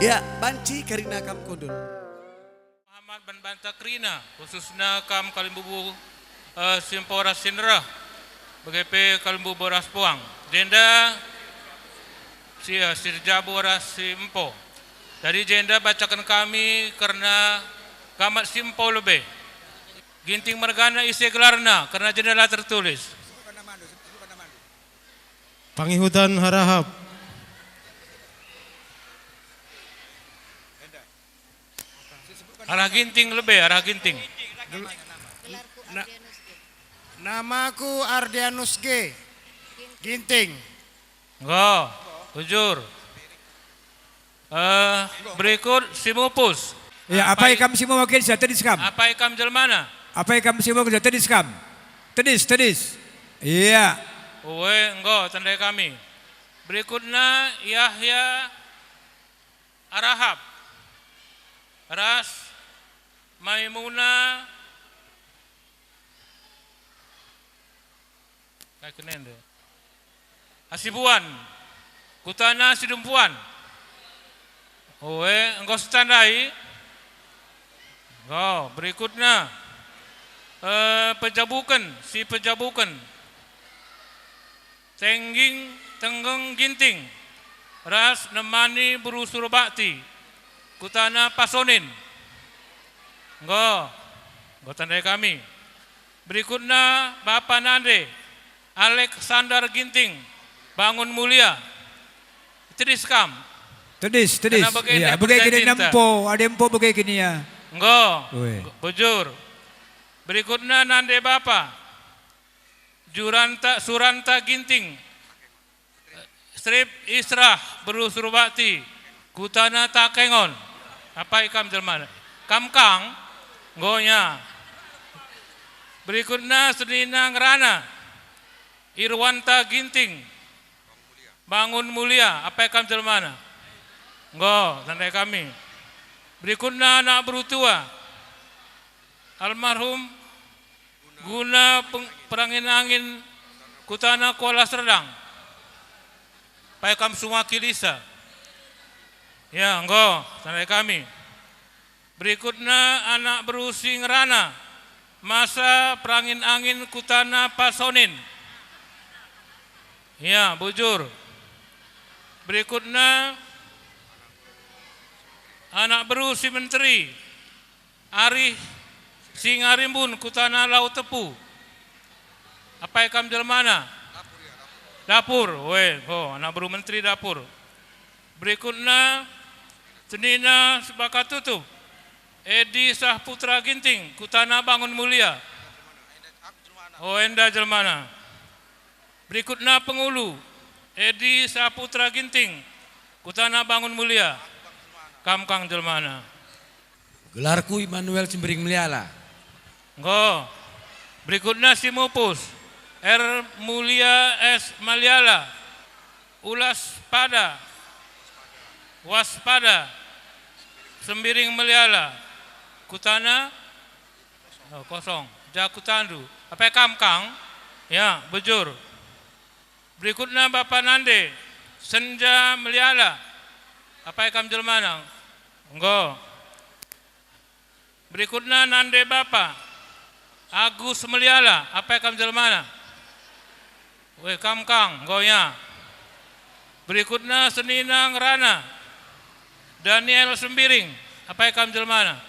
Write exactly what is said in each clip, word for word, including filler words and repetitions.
Ya, banci kerina kam kundul. Muhammad ban banta kerina, khususna kam kalimbubu, eh, si mpo ras si ndereh, bage pe kalimbubu ras puang. Jenda si, eh, si erjabu ras si mpo. Jadi jenda bacaken kami kerna gamat si mpo lebe. Ginting mergana, ise gelarna, kerna jenda la tertulis. Pangihutan Harahap. Arah Ginting lebe, arah Ginting. Na-, namaku Ardianus G. Ginting. Enggo, bujur. Eh, berikut si mupus. Ya, apai kam si mewakili, tedis kam. Apai kam jelmana? Apai kam si mewakili, tedis kam. Tedis, tedis. Iya. Uwe, enggo, tandai kami. Berikutna Yahya Arahap ras Maimuna. Kai kenende? Hasibuan. Kutana Sidumpuan. Oe, enggo sitandai. Enggo, berikutna. Eh, pejabuken, si pejabuken. Tengging, Tenggeng Ginting. Ras nemani beru Surbakti. Kutana Pasonin. Enggo. Enggo tandai kami. Berikutna, Bapa Nande, Alexander Ginting, Bangun Mulia. Tedis kam. Tedis, tedis. Kena bage ndai perjanjinta. Empo, adi empo bage kin ia. Enggo. Ue. Bujur. Berikutna, Nande Bapa, Juranta, Suranta Ginting. Strip Israh, beru Surbakti, kutana Takengon. Apai kam jelmana? Kam kang? Enggo nya. Berikutna senina ngerana. Irwanta Ginting. Bangun Mulia. Apai kam jelmana? Enggo, tandai kami. Berikutna anak beru tua. Almarhum Guna peng-, perangin-angin kutana Kuala Serdang. Pai kam semua kilisa. Ya, enggo, tandai kami. Berikutna anak beru si ngerana masa perangin-angin kutana Pasonin. Ya, bujur. Berikutna anak beru si menteri. Arih Singarimbun kutana Lau Tepu. Apai kam jelmana? Dapur, we, oh, anak beru menteri dapur. Berikutna, senina sebakat tutup. Edi Sahputra Ginting, kutana Bangun Mulia. Oh, enda jelmana. Berikutna pengulu, Edi Saputra Ginting, kutana Bangun Mulia. Kam kang jelmana. Gelarku Immanuel Sembiring Meliala. Enggo. Berikutna si mupus, R Mulia S Maliala. Ulas pada. Waspada. Sembiring Meliala. Kutana Oh, kosong. Jaku tandu. Apai kam kang? Ya, bujur. Berikutna Bapa Nande, Senja Meliala. Apai kam jelmana? Enggo. Berikutna Nande Bapa, Agus Meliala. Apai kam jelmana? Weh, kam kang, enggo ya. Berikutna senina ngerana, Daniel Sembiring. Apai kam jelmana?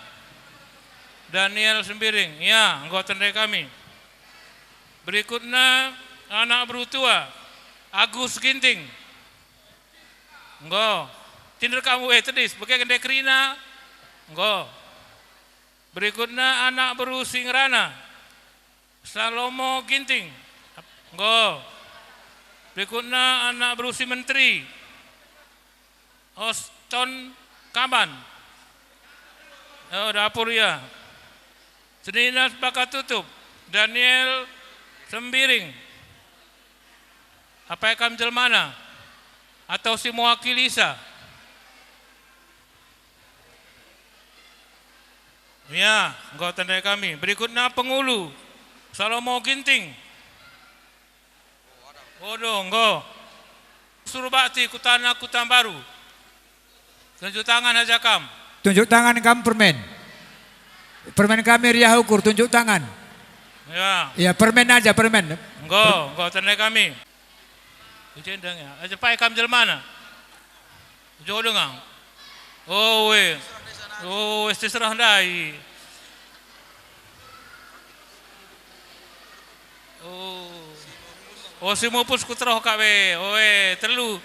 Daniel Sembiring, ya, enggo tandai kami. Berikutna anak beru tua, Agus Ginting. Enggo. Tinder kamu, eh, tedis, bage ndai kerina. Enggo. Berikutna anak beru si ngerana, Salomo Ginting. Enggo. Berikutna anak beru si menteri. Oston Kaban. Oh, dapur ia. Senina sebakat tutup. Daniel Sembiring. Apai kam jelmana? Atau si mewakilisa? Ya, enggo tandai kami. Berikutna pengulu, Salomo Ginting. Bodo, enggo. Surbakti kutana Kuta Mbaru. Tunjuk tangan aja kam. Tunjuk tangan kam permen. Permen kami Riah Ukur, tunjuk tangan. Ya. Ya, permen aja, permen. Enggo, enggo, tandai kami. Ucendeng ya. Aja pai kam jelmana. Ujo dengang. Oh, we. Oh, we, terserah ndai. Oh. Oh, si mupus ku teroh kak we. Oh, we, telu.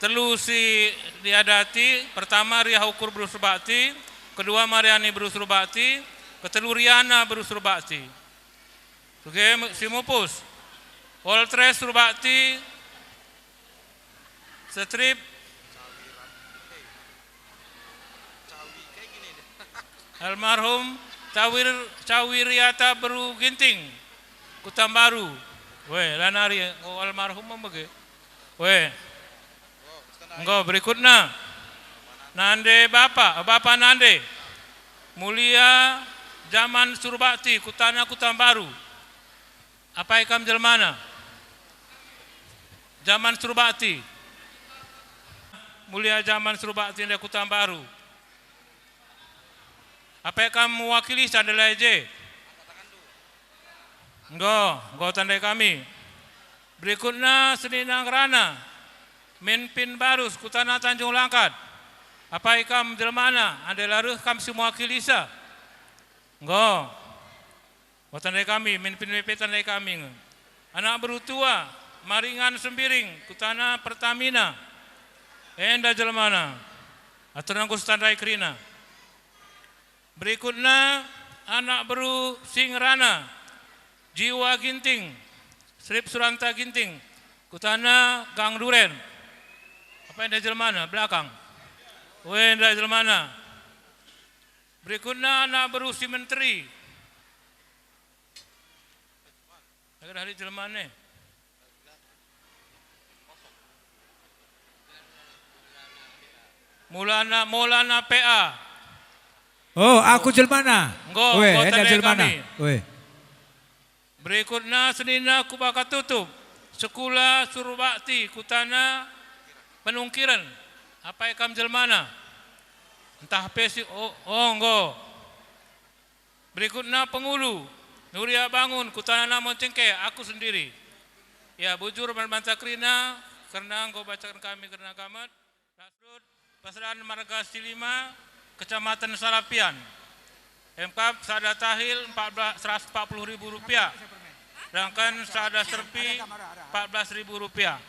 Telu si diadati. Pertama, Riah Ukur beru Surbakti. Kedua, Mariani beru Surbakti. Ketelu, Riana beru Surbakti. Oke, mu-, si mupus. Poltres Surbakti. Setrip. Almarhum Cawir, Cawiriata Beru Ginting, Kutambaru. Weh, lanari, oh, almarhum me bage. Weh. Enggo, berikutna. Nande Bapa, Bapa Nande. Mulia Jaman Surbakti, Kutana Kutambaru. Apai kam jelmana? Jaman Surbakti. Mulia Jaman Surbakti ndai Kutambaru. Apai kam mewakili sandalai je? Enggo, enggo tandai kami. Berikutna senina ngerana. Min Pin Barus, Kutana Tanjung Langkat. Apai kam jelmana, ande la reh kam si mewakilisa? Enggo. Watandai kami, min Pin me pe tandai kami nge. Anak beru tua, Maringan Sembiring, Kutana Pertamina. Enda jelmana. Aturna enggo sitandai kerina. Berikutna, anak beru si ngerana, Jiwa Ginting, Srip Suranta Ginting, Kutana Gang Duren. Apai enda jelmana? Belakang. Weh, enda jelmana. Berikutna anak beru si menteri. Enda hari jelmana. Mulana, Mulana P A. Oh, aku jelmana. Enggo, weh, enggo enda tandai jelmana kami. Weh. Berikutna senina Kubaka Tutup. Sekula Surbakti, Kutana Penungkiren. Apai kam jelmana? Ntah pe si, oh, oh, enggo. Berikutna pengulu, Nuria Bangun, Kutana Moncengke, aku sendiri. Ya, bujur man banta kerina, kerna enggo bacaken kami kerina gamat. Lasrut, Pasedan Marga Silima, Kecamatan Salapian. Emkap sada tahil empat belas, seratus empat puluh ribu rupiah. Sedangkan sada serpi empat belas ribu rupiah.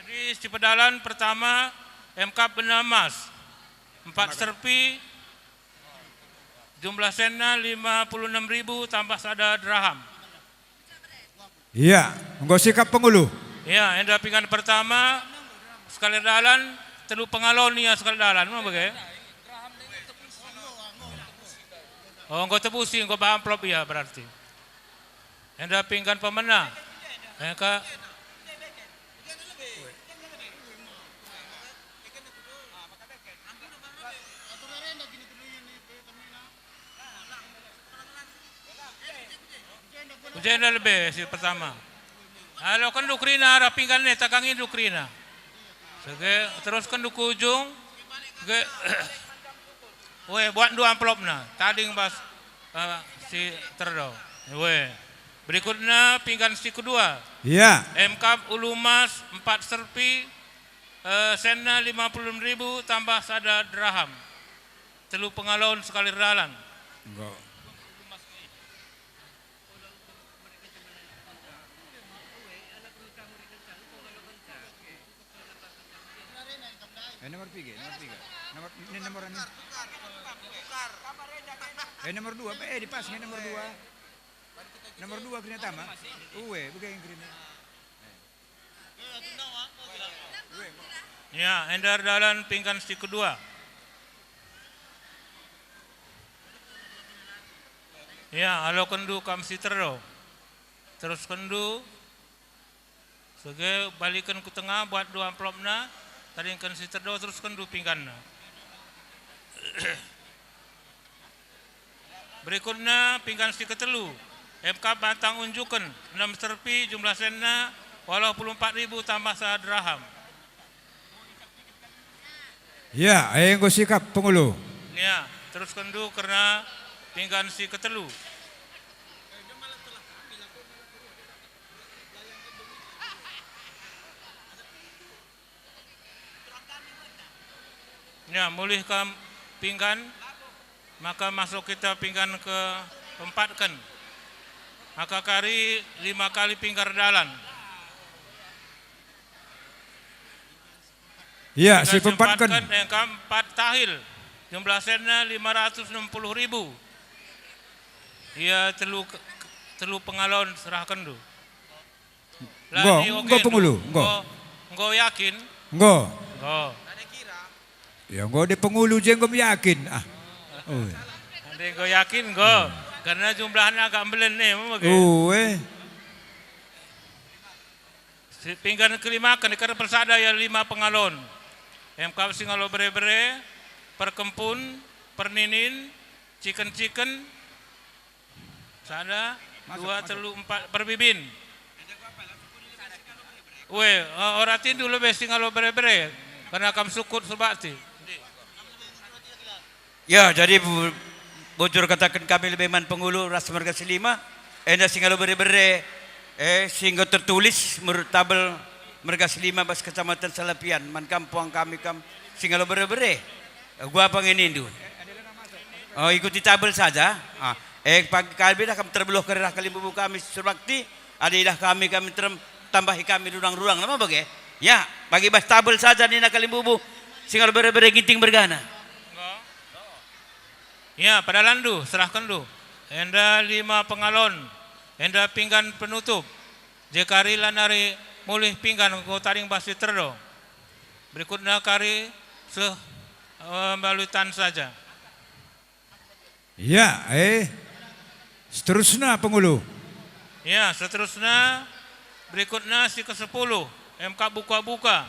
Jadi, si pedalan pertama, Emkap bena emas, empat serpi, jumlah senna lima puluh enam ribu tambah sada dirham. Iya, enggo sikap pengulu. Iya, enda pinggan pertama, sekali dalan, telu pengalon ia sekali dalan, emang bage? Oh, enggo tebusi, enggo ba amplop ia berarti. Enda pinggan pemena. Enda ka. Ujian enda lebe si pertama. Alo kendu kerina arah pinggan ne, tagangindu kerina. Sege, terus kendu ku ujung. Ge, weh, buat dua amplopna. Tading bas, eh, si Terdo. Weh. Berikutna pinggan si kedua. Iya. Emkap ulu emas empat serpi, eh, senna lima puluh ribu tambah sada dirham. Telu pengalon sekali erdalan. Enggo. Eh, nomor piga, nomor piga. Nomor, ini nomor ini. Eh, nomor dua, eh, di pas ini nomor dua. Nomor dua kerina tama. Uwe, bage kerina. Ya, enda erdalan pinggan si kedua. Ya, alo kendu kam si Terdo. Terus kendu. Sege baliken ku tengah, buat dua amplopna, tadingken si Terdo, terus kendu pingganna. Berikutna, pinggan si ketelu. Emkap bantang unjuken, enam serpi, jumlah senna waluh puluh empat ribu tambah sada dirham. Ya, enggo sikap pengulu. Ya, teruskenndu kerna pinggan si ketelu. Ya, mulih kam pinggan, maka masuk kita pinggan keempatken. Maka kari lima kali pinggan dalan. Ya, si peempatken. Yang keempat tahil, jumlah senna lima ratus enam puluh ribu. Ya, telu ke-, telu pengalon serahkenndu. Enggo, enggo pengulu, enggo. Enggo, enggo yakin? Enggo. Enggo. Ya, enggo de pengulu je enggo yakin. Ah. Ui. Ande enggo yakin, enggo. Karena jumlahna agak mbelen nih, memang. Ue. Si pinggan kelima kan dikata persada ya lima pengalon. Emkap singalo bere-bere, perkempun, perninin, ciken-ciken, sada, dua, telu, empat, perbibin. Ue, eh, ora tindu lebe singalo bere-bere, karena kam sukut sebakti. Ya, jadi bu-, bujur kataken kami lebe man pengulu ras merga si lima, enda singalo bere-bere, eh, si enggo tertulis menurut tabel merga si lima bas Kecamatan Salapian, man kam puang kami kam singalo bere-bere. Gua apa ngenindu? Oh, ikuti tabel saja. Ah, eh, pagi kami dah kam terbeluh kerah kalimbubu kami Surbakti, ada idah kami, kami terem-, tambahi kami rurang-rurang, nama bage? Ya, bagi bas tabel saja nina kalimbubu, singalo bere-bere Ginting mergana. Ya, pedalanndu, serahkenndu. Enda lima pengalon, enda pinggan penutup. Je kari lanari mulih pinggan enggo tading bas si terdo. Berikutna kari seh, eh, mbalutan saja. Ya, eh. Seterusna pengulu. Ya, seterusna, berikutna si kesepuluh, emkap buka-buka.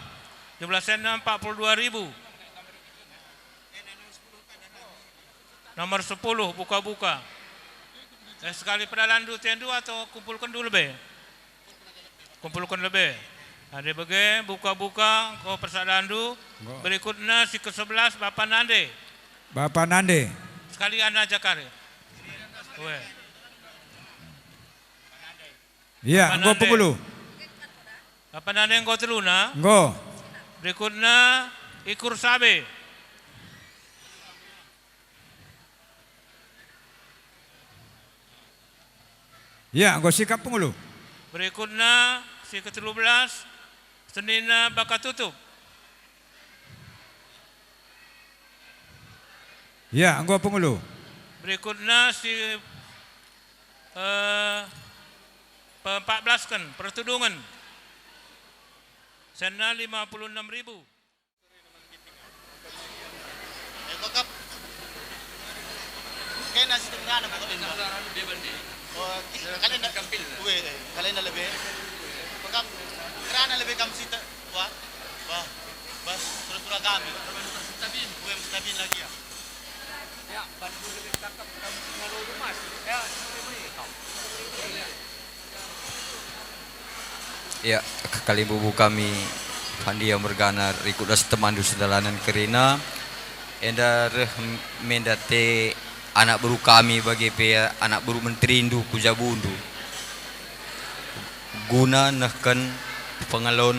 Jumlah senna empat puluh dua ribu. Nomor sepuluh, buka-buka. Eh, sekali pedalanndu tendu atau kumpulkenndu lebe? Kumpulken lebe. Adi bage, buka-buka, engko persadandu. Enggo. Berikutna si kesebelas, Bapa Nande. Bapa Nande. Sekalian aja kari. Ue. Iya, Bapa enggo Nande. Pengulu. Bapa Nande enggo teluna? Enggo. Berikutna, Ikur Sabe. Ya, enggo sikap pengulu. Berikutna, si ketelu belas, senina Bakatutup. Ya, enggo pengulu. Berikutna, si, eh, pe-, empat belasken, Pertudungen. Senna lima puluh enam ribu. Eh, kok kap-, kena si tengah pokok enda. Oh, ki-, kalenda, ue, eh, kalenda lebe. Kok kap-, kerana lebe kam si te-, wah, wah, bas, sura-sura kami. Ue, mustabin lagi ya. Ya, bantu lebe cakap kam si ngalo rumah. Ya, si lebe kau. Ya, kalimbubu kami, Fandia mergana, rikut ras temanndu sedalanen kerina. Enda reh m-, menda te anak beru kami bage pe anak beru menterindu ku jabundu. Guna nehken pengalon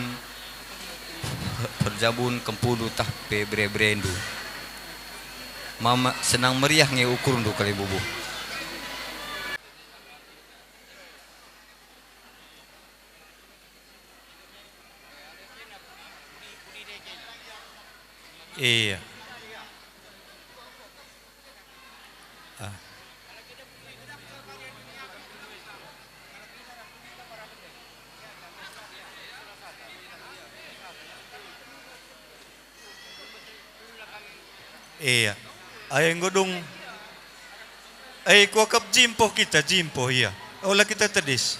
perjabun kempundu tah pe bere-berendu. Mama senang meriah nge ukurndu kalimbubu. Iya. Ah. Iya. Ai enggo dung. Ai kuakap jimpoh kita, jimpoh, iya. Ola kita tedis.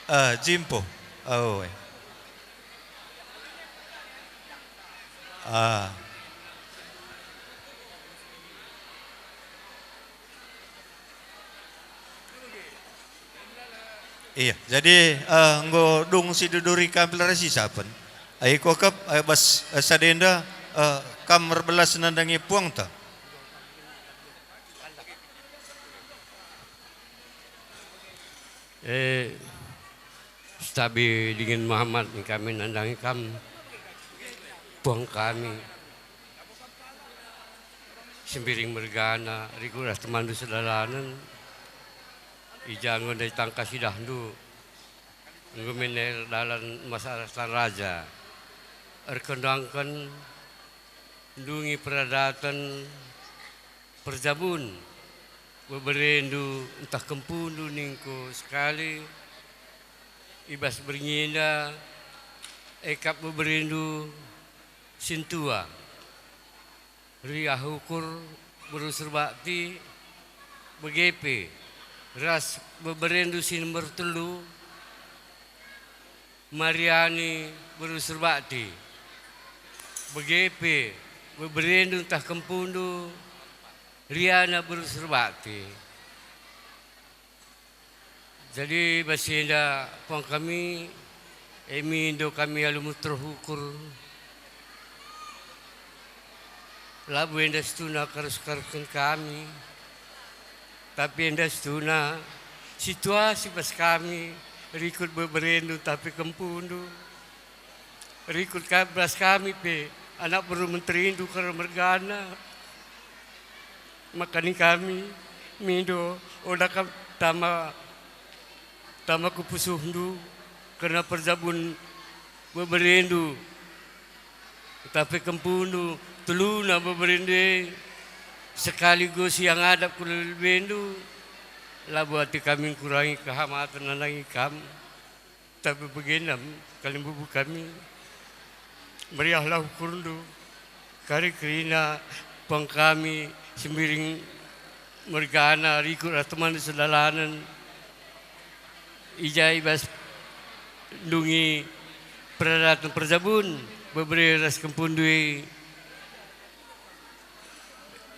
Ah, jimpoh. Oh, eh. Ah. Iya, jadi, eh, enggo dung si duduri kami la rasi sapen. Ai kuakap, eh, bas, eh, sadenda, eh, kam erbelas nandangi puangta. Eh, Setabi dingen mehamat kami nandangi kam, puang kami. Sembiring mergana, rikut ras temanndu sedalanen, i ja enggo ndai tangkas idahndu, enggo miner dalan Mas Aras Tan Raja, erkendangken ndungi peradaten perjabun beberendu ntah kempundu ningku sekali, i bas berngi enda, ekap beberendu sintua, Riah Ukur, beru Serbakti, bage pe ras beberendu si nomor telu, Mariani, beru Serbakti, bage pe beberendu ntah kempundu, Riana, beru Serbakti. Jadi bas enda puang kami, e mindo kami alu meteruk ukur. Labo enda situhuna karuh-karuhken kami, tapi enda situhuna situasi bas kami, rikut beberendu tapi kempundu. Rikut ka-, bas kami pe anak beru menterindu karo mergana. Maka ning kami, mindo, oda kam tama, tama ku pusuhndu, kerna perjabun beberendu, tapi kempundu, teluna beberendu e, sekaligus ia ngadap ku lebendu, labo ate kami ngkurangi kehamaten nandangi kam. Tapi bagenda kalimbubu kami, meriahlah ukurndu, kari kerina puang kami, Sembiring mergana, rikut ras teman sedalanen, i ja i bas ndungi peradaten perjabun, bebere ras kempundu e.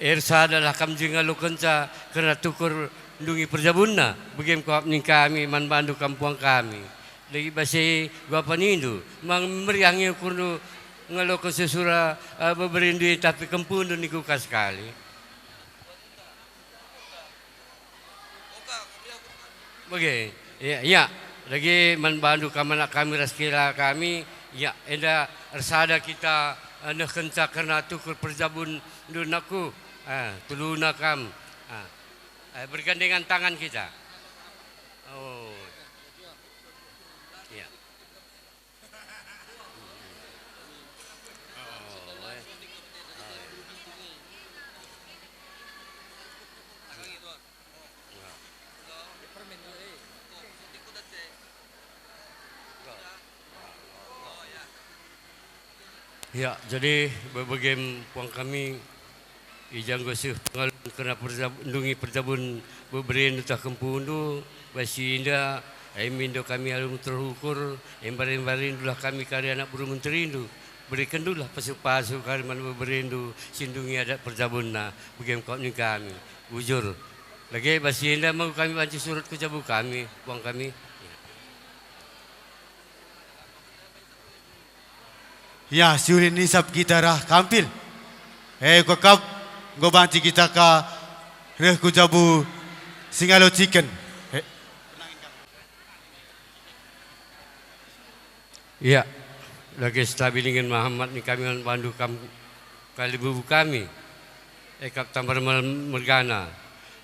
Ersadalah kam je ngalokenca kerna tukur ndungi perjabunna, bage me kuakap ning kami man bandu kam puang kami. Dage bas e guapa nindu, mang meriah nge ukurndu ngaloken sesura, eh, beberendu e, tapi kempundu ningku ka sekali. Bage, ya, ya. Dage man bandu kam anak kami ras kela kami, ya, enda ersada kita, eh, nehkenca kerna tukur perjabun ndunakku, eh, teluna kam. Ah, eh, bergandengan tangan kita. Oh. Ya. Ya, jadi bebegem puang kami, i ja enggo seh pengalo kerna perjab-, ndungi perjabun beberendu tah kempundu, bas si enda, ai mindo kami alu meteruk ukur, embar-embarindulah kami kari anak beru menterindu, berekendulah pasu-pasu kari man beberendu si ndungi adat perjabunna, begem kap ning kami, bujur. Lage bas si enda mau kami banci surut ku jabu kami, puang kami. Ya, siurin isap kita rah kampil. Eh, kuakap, enggo banci kita ka reh ku jabu si ngalo ciken. Eh. Ya, lage setabi dingen mehamat ning kami man bandu kam kalimbubu kami. Ekap Tambar Mal-, mergana,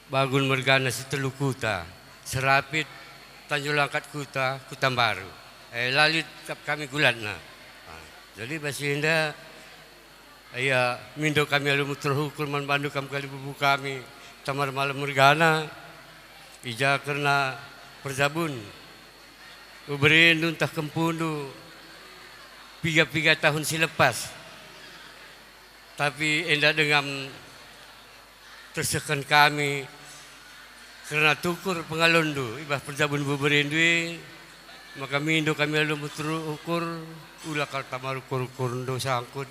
Bagun mergana si telu kuta, Serapit, Tanjung Langkat kuta, Kuta Mbaru. Eh, la lit kap kami gulatna. Ah, jadi bas si enda, ia mindo kami alu meteruk ukur man bandu kam kalimbubu kami, Tambar Mal mergana, i ja kerna perjabun, beberendu ntah kempundu, piga-piga tahun si lepas. Tapi enda denga tersehken kami kerna tukur pengalondu i bas perjabun beberendu e, maka mindo kami alu meteruk ukur, ula kal tama ukur-ukurndu sangkut,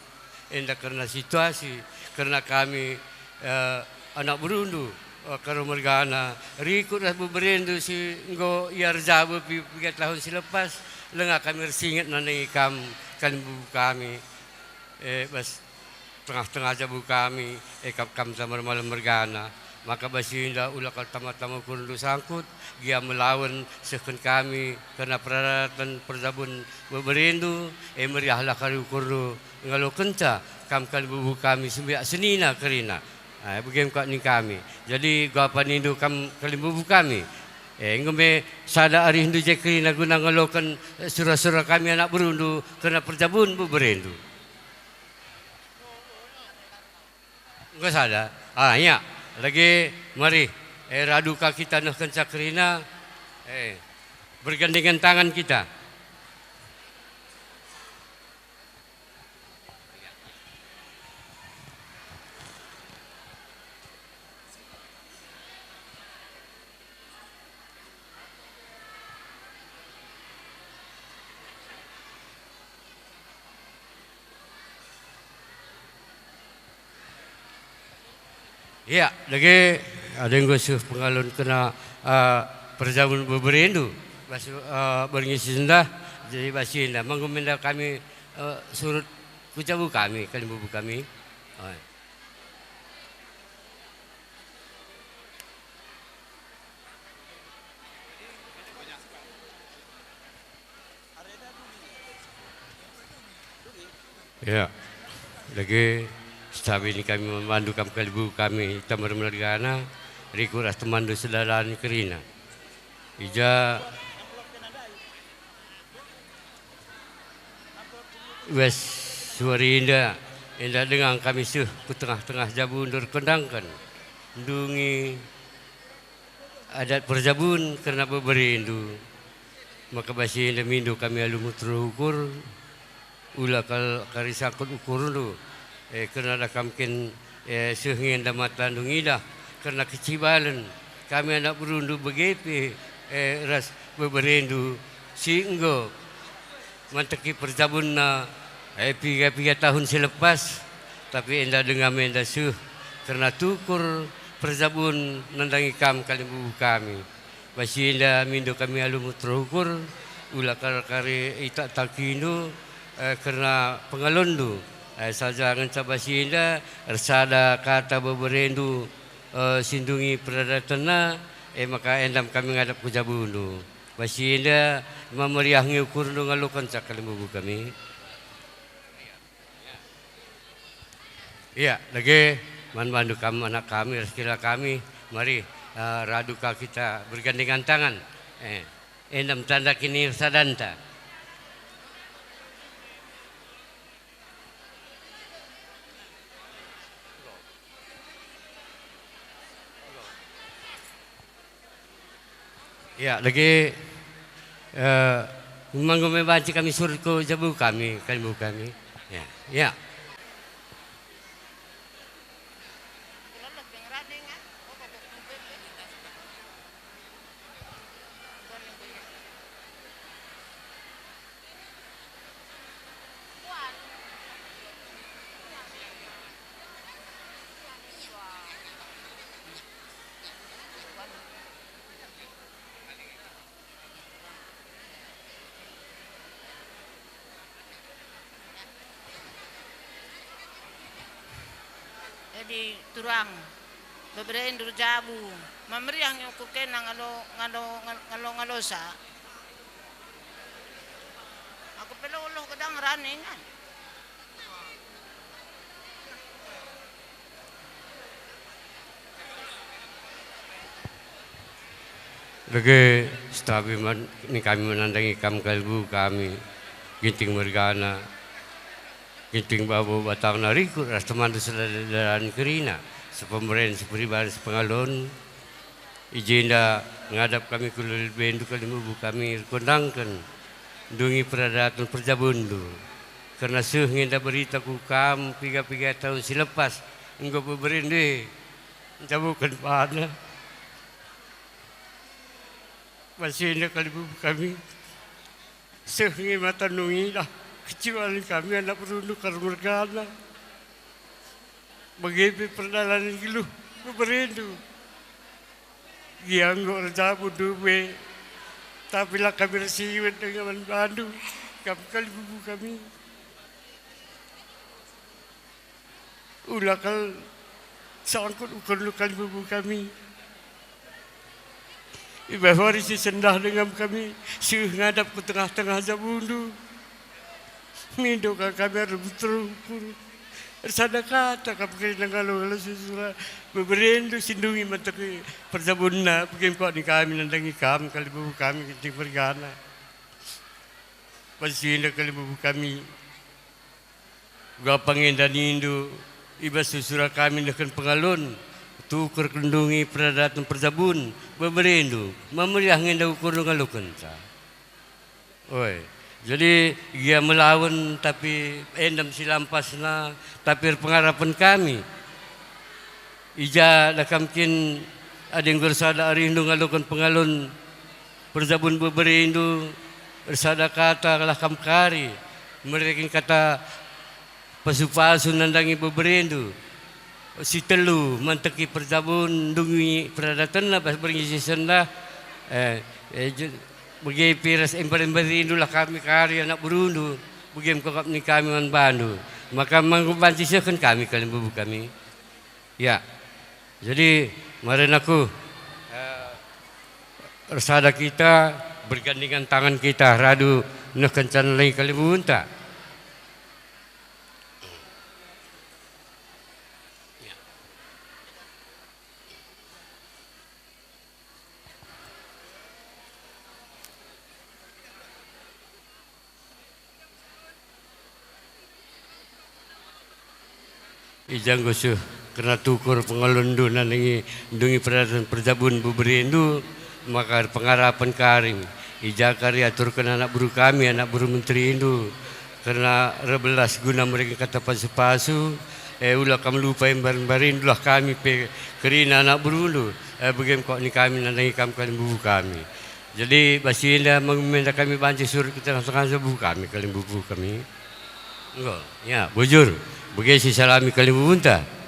enda kerna situasi, kerna kami, eh, anak berundu, eh, karo mergana, rikut ras beberendu si enggo ia erjabu pi-, piga tahun si lepas, langa kami ersinget nandangi kam, kalimbubu kami. Eh, bas. tengah-tengah jabu kami, e kap kam tambar malem mergana. Maka bas enda ula kal tama-tama ukurndu sangkut, gia melawen sehken kami kerna peradaten perjabun beberendu, e meriahlah kari ukurndu ngalokenca kam kalimbubu kami sembiak senina kerina. Ah, bage me kap ning kami. Jadi, gua panindu kam kalimbubu kami. Eh, enggo me sada arihndu je kerina guna ngaloken, eh, sura-sura kami anak berundu kerna perjabun beberendu. Enggo sada. Ah, ya. Lagi, mari. Eh, radu ka kita nehkenca kerina. Eh, bergandengan tangan kita. Ia, dage, ada enggo seh pengalon kena, eh, perjabun beberendu, bas, eh, berngi si sendah, jadi bas enda, manggo menda kami, eh, surut ku jabu kami, kalimbubu kami. Oh. Ya, dage, setabi ni kami memandu kam kalimbubu kami, tambar mergana, rikut ras temanndu sedalan kerina. Ija Wes suari enda, enda denga kami seh ku tengah-tengah jabu ndurkendangken, ndungi adat perjabun kerna beberendu. Maka bas enda mindo kami alu muter ukur, ula kal kari sangkut ukurndu, eh, kerna da kam kin, eh, seh nge enda matandu ngidah kerna kecibalen kami anak berundu bage pe, eh, ras beberendu si enggo manteki perjabunna, eh, piga-piga tahun si lepas, tapi enda denga me enda seh kerna tukur perjabun nandangi kam kalimbubu kami. Bas enda mindo kami alu muter ukur, ula kar-kari itak-takindu, eh, kerna pengalonndu. Eh, saja ngenca bas enda ersada kata beberendu, eh, si ndungi peradatenna, eh, maka endam kami ngadap ku jabundu. Bas enda mameriah nge ukurndu ngalokenca kalimbubu kami. Ia, dage, man bandu kam anak kami ras kila kami, mari, eh, radu ka kita bergandengan tangan. Eh, endam tanda kinisadanta. Ya, dage, eh, manggo me banci kami surut ku jabu kami, kalimbubu kami. Ya, ya. Jadi turang, beberendu erjabu, mameriah nge ukur kena ngalo, ngalo, ngalo, ngalosa. Aku pe loloh gedang rane ingan. Dage, setabi man, ni kami menandangi kam kalimbubu kami, Ginting mergana, Ginting babo batangna rikut ras temanndu sedalan kerina, sepemeren, seperiban, sepengalon. I jenda ngadap kami ku lebendu kalimbubu kami erkondangken, ndungi peradaten perjabunndu. Kerna seh nge enda berita ku kam piga-piga tahun si lepas, enggo beberendu e njabuken bana. Bas enda kalimbubu kami. Seh nge matandu ngidah, kecewa kami anak berundu kal mergana. Bage pe perdalanen geluh beberendu. Gia enggo erjabu ndube, tapi la kami ersiwet denga man bandu, kam kalimbubu kami. Ula kal sangkut ukurndu kalimbubu kami. I bas wari si sendah denga kami seh ngadap ku tengah-tengah jabundu. Mindo ka kami alu terungkur. Ersada kata kam kerina ngalo-ngalo si sura beberendu si ndungi manteki perjabunna, bage me kuakap ni kami nandangi kam kalimbubu kami kenting mergana. Banci enda kalimbubu kami. Uga pangenda nindu, i bas susura kami nehken pengalon, tukur kendungi peradaten perjabun, beberendu, mameriah nge enda ukurndu ngalokenca. Oe, jadi gia melawen, tapi endam si lampasna, tapi erpengarapen kami. I ja da kam kin adi enggo ersada arihndu ngaloken pengalon perjabun beberendu, ersada kata lah kam kari, mereken kata pasu-pasu nandangi beberendu. Si telu manteki perjabun ndungi peradatenna bas berngi si sendah, eh, eh, je-, bage pe ras ember-emberindu lah kami kari anak berundu, bage me kuakap ni kami man bandu. Maka manggo banci sehken kami kalimbubu kami. Ya. Jadi, mari aku, eh, ersada kita, bergandengan tangan kita, radu nehken can lagi kalimbubunta. Ya. I ja enggo seh kerna tukur pengalonndu nandangi ndungi peradaten perjabun beberendu, maka erpengarapen kari. I ja kari aturken anak beru kami, anak beru menterindu, kerna erbelas guna mereken kata pasu-pasu, eh, ula kam lupa embar-embarindu lah kami pe kerina anak berundu, eh, bage me kuakap ni kami nandangi kam kalimbubu kami. Jadi, bas si enda mengumenda kami banci surut ku tengah-tengah jabundu kami, kalimbubu kami. Enggo, ya, bujur. Bage si salami kalimbubunta.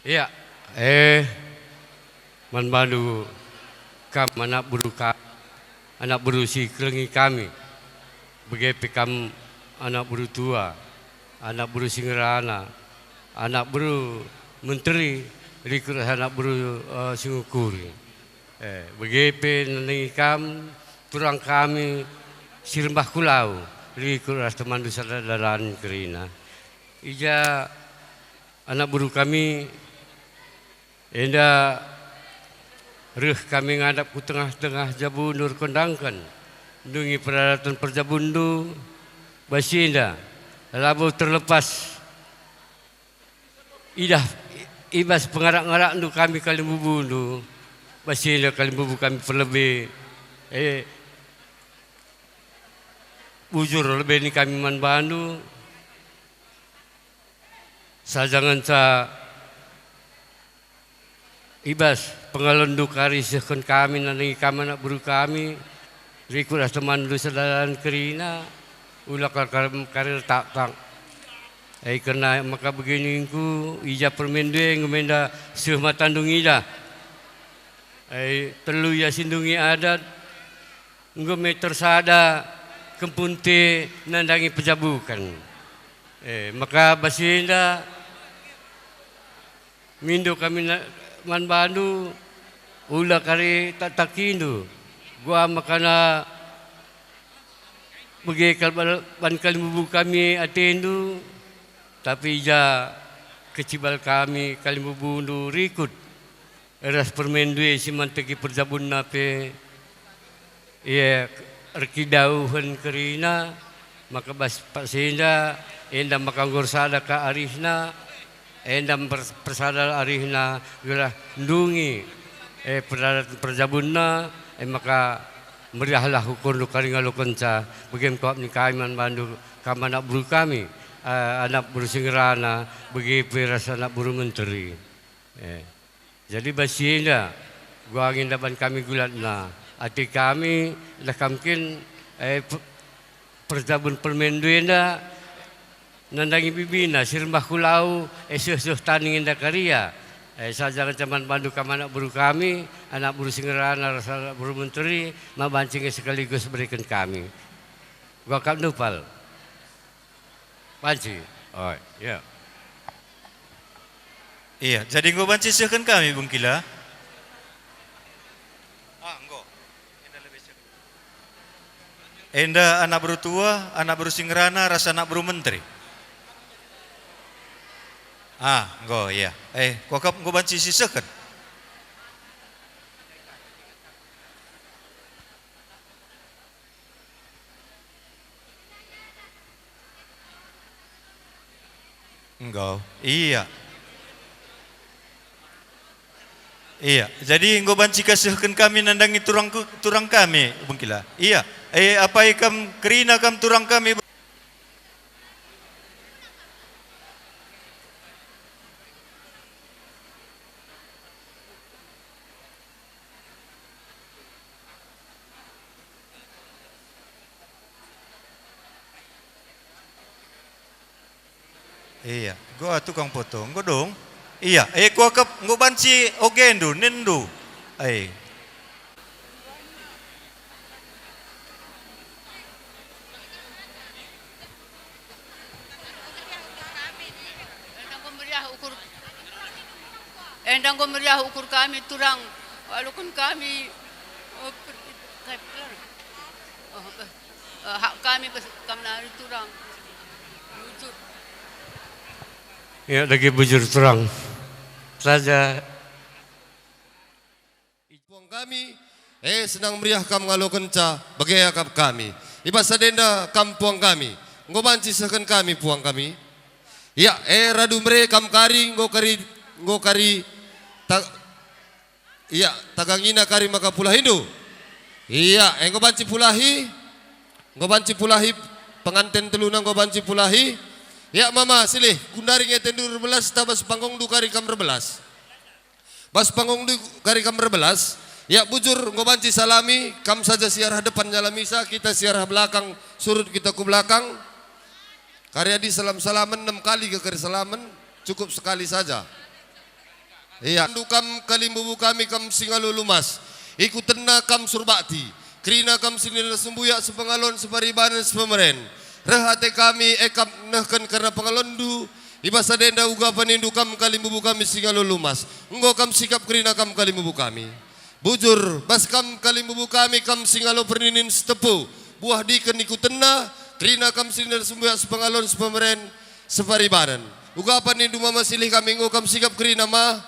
Ia, eh, man bandu kam anak beru ka-, anak beru si kelengi kami, bage pe kam anak beru tua, anak beru si ngerana, anak beru menteri, rikut ras anak beru, eh, si ngukuri. Eh, bage pe nandangi kam turang kami si rembah ku lau, rikut ras temanndu sada dalan kerina. I ja anak beru kami, enda reh kami ngadap ku tengah-tengah jabundu erkondangken, ndungi peradaten perjabunndu, bas si enda labo terlepas idah i bas pengarak-ngarakndu kami kalimbubundu, bas si enda kalimbubu kami perlebe, eh, bujur lebe ni kami man bandu, saja ngenca i bas pengalonndu kari sehken kami nandangi kam anak beru kami, rikut ras temanndu sedalan kerina, ula kal-, kal-, karir taktak. Ai kerna maka bage ningku, i ja permenndu e enggo me enda seh matandu ngidah. Ai telu ia si ndungi adat, enggo me tersada kempunte nandangi pejabuken. Eh, maka bas si enda mindo kami na-, man bandu, ula kari taktakindu, gua makana bage kal bal-, ban kalimbubu kami atendu, tapi i ja kecibal kami kalimbubundu rikut ras permenndu e si manteki perjabunna pe, ia erkidauhen kerina, maka bas paksa enda, enda maka enggo ersada ka arihna, enda mper-, persada arihna gelah ndungi, eh, peradaten perjabunna, eh, maka Meriahlah ukurndu kari ngalokenca, bage me kuakap nin kami man bandu kam anak beru kami, eh, anak beru si ngerana, bage pe ras anak beru menteri. Eh. Jadi bas si enda, guangi ndaban kami gulatna. Ate kami, lah kam kin, eh, pe-, perjabun permenndu enda, nandangi bibina, si rembah ku lau, eh, seh-seh tanding enda karia. Eh, saja ngenca man bandu kam anak beru kami, anak beru si ngerana ras anak beru menteri, ma banci nge sekaligus bereken kami. Gua kap nupal. Banci. Oh, ya. Iya, jadi enggo banci sehken kami, Bengkila. Ah, enggo. Enda anak beru tua, anak beru si ngerana, ras anak beru menteri. Ah, enggo, iya. Eh, kuakap enggo banci sisehken. Enggo, iya. Iya, jadi enggo banci kasehken kami nandangi turang ku-, turang kami, Bengkila. Iya, eh, apai kam kerina kam turang kami. Iya, enggo tukang foto, enggo dong. Iya, eh, kuakap enggo banci ogendu, nenndu. Eh. Enda enggo meriah ukur, enda enggo meriah ukur kami turang, walaupun kami, oh, per-, oh, eh, eh, hak kami bas kam nari turang. Bujur. Ya, dage bujur turang. Saja. Puang kami, eh, senang meriah kam ngalokenca, bage akap kami. I bas sada enda kam puang kami, enggo banci sehken kami puang kami. Ya, eh, radu mere kam kari, enggo kari, enggo kari, ta-, ya, tagangina kari maka pulahindu. Ya, eh, enggo banci pulahi, enggo banci pulahi penganten teluna enggo banci pulahi. Ya, mama, silih, gundari nge tendu erbelas, tabas panggungndu kari kam erbelas. Bas panggungndu kari kam erbelas, ya bujur enggo banci salami, kam saja si arah depan nyalamisa, kita si arah belakang, surut kita ku belakang. Kari adi salam-salamen, enam kali ke kari salamen, cukup sekali saja. Ia, ndu kam kalimbubu kami kam si ngalo lumas, ikutenna kam surbakti, kerina kam si nina sembuyak, sepengalon, separibanen, sepemeren. Reh ate kami, e kam nehken kerna pengalonndu, i bas sada enda uga panindu kam kalimbubu kami si ngalo lumas. Enggo kam sikap kerina kam kalimbubu kami. Bujur, bas kam kalimbubu kami kam si ngalo perninin setepu, buah diken ikutenna, kerina kam si nina sembuyak, sepengalon, sepemeren, separibanen. Uga panindu mama silih kami enggo kam sikap kerina ma?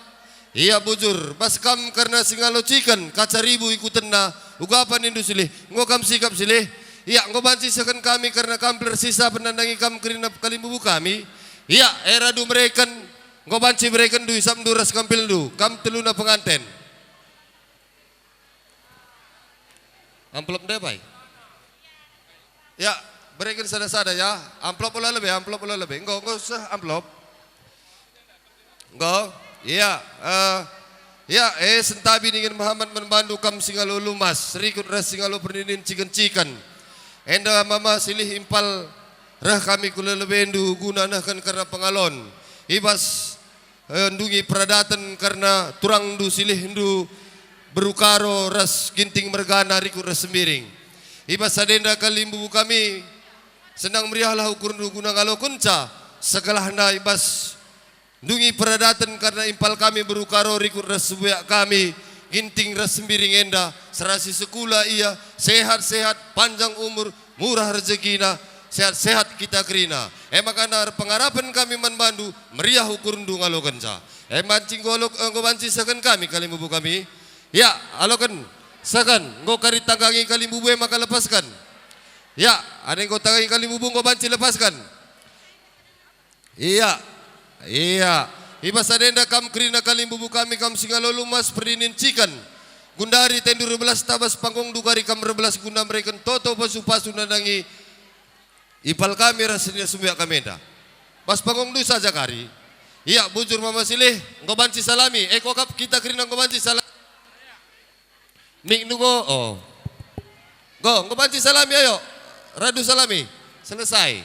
Ia bujur, bas kam kerna si ngalo ciken, kaca ribu ikutenna, uga panindu silih, enggo kam sikap silih? Ia enggo banci sehken kami kerna kam persisa penandangi kam kerina kalimbubu kami. Ia, e radu mereken, enggo banci merekenndu isapndu ras kampilndu, kam teluna penganten. Amplop ndai pai? Ya, bereken sada-sada ya. Amplop ola lebe, amplop ola lebe. Enggo, enggo seh amplop. Enggo? Iya, eh, ya, eh, sentabi ningen mehamat man bandu kam si ngalo lumas, serikut ras si ngalo perninin ciken-ciken. Enda mama silih impal reh kami ku lelebendu guna nehken kerna pengalon. I bas eh, ndungi peradaten kerna turangndu silihndu Beru Karo ras Ginting mergana rikut ras Sembiring. I bas sada enda kalimbubu kami, senang meriahlah ukurndu guna ngalokenca, segelahna i bas ndungi peradaten kerna impal kami Beru Karo rikut ras sebuyak kami, Ginting ras Sembiring enda, serasi sekula ia, sehat-sehat, panjang umur, murah rezekina, sehat-sehat kita kerina. E maka na pengarapen kami man bandu, meriah ukurndu ngalokenca. E banci enggo alok-, enggo banci sehken kami kalimbubu kami. Ya, aloken, sehken, enggo kari tanggangi kalimbubu e maka lepasken. Ya, adi enggo tanggangi kalimbubu enggo banci lepasken. Ia, ia. I bas sada enda kam kerina kalimbubu kami kam si ngalo lumas perninin ciken. Gundari tendu erbelas tabas panggungndu kari kam erbelas guna mereken toto pasu-pasu nandangi impal kami ras senina sembiak kami enda. Bas panggungndu saja kari. Ia, bujur mama silih, enggo banci salami, e kuakap kita kerina enggo banci salami. Nik nugo, oh. Enggo, enggo banci salami, ayo. Radu salami. Selesai.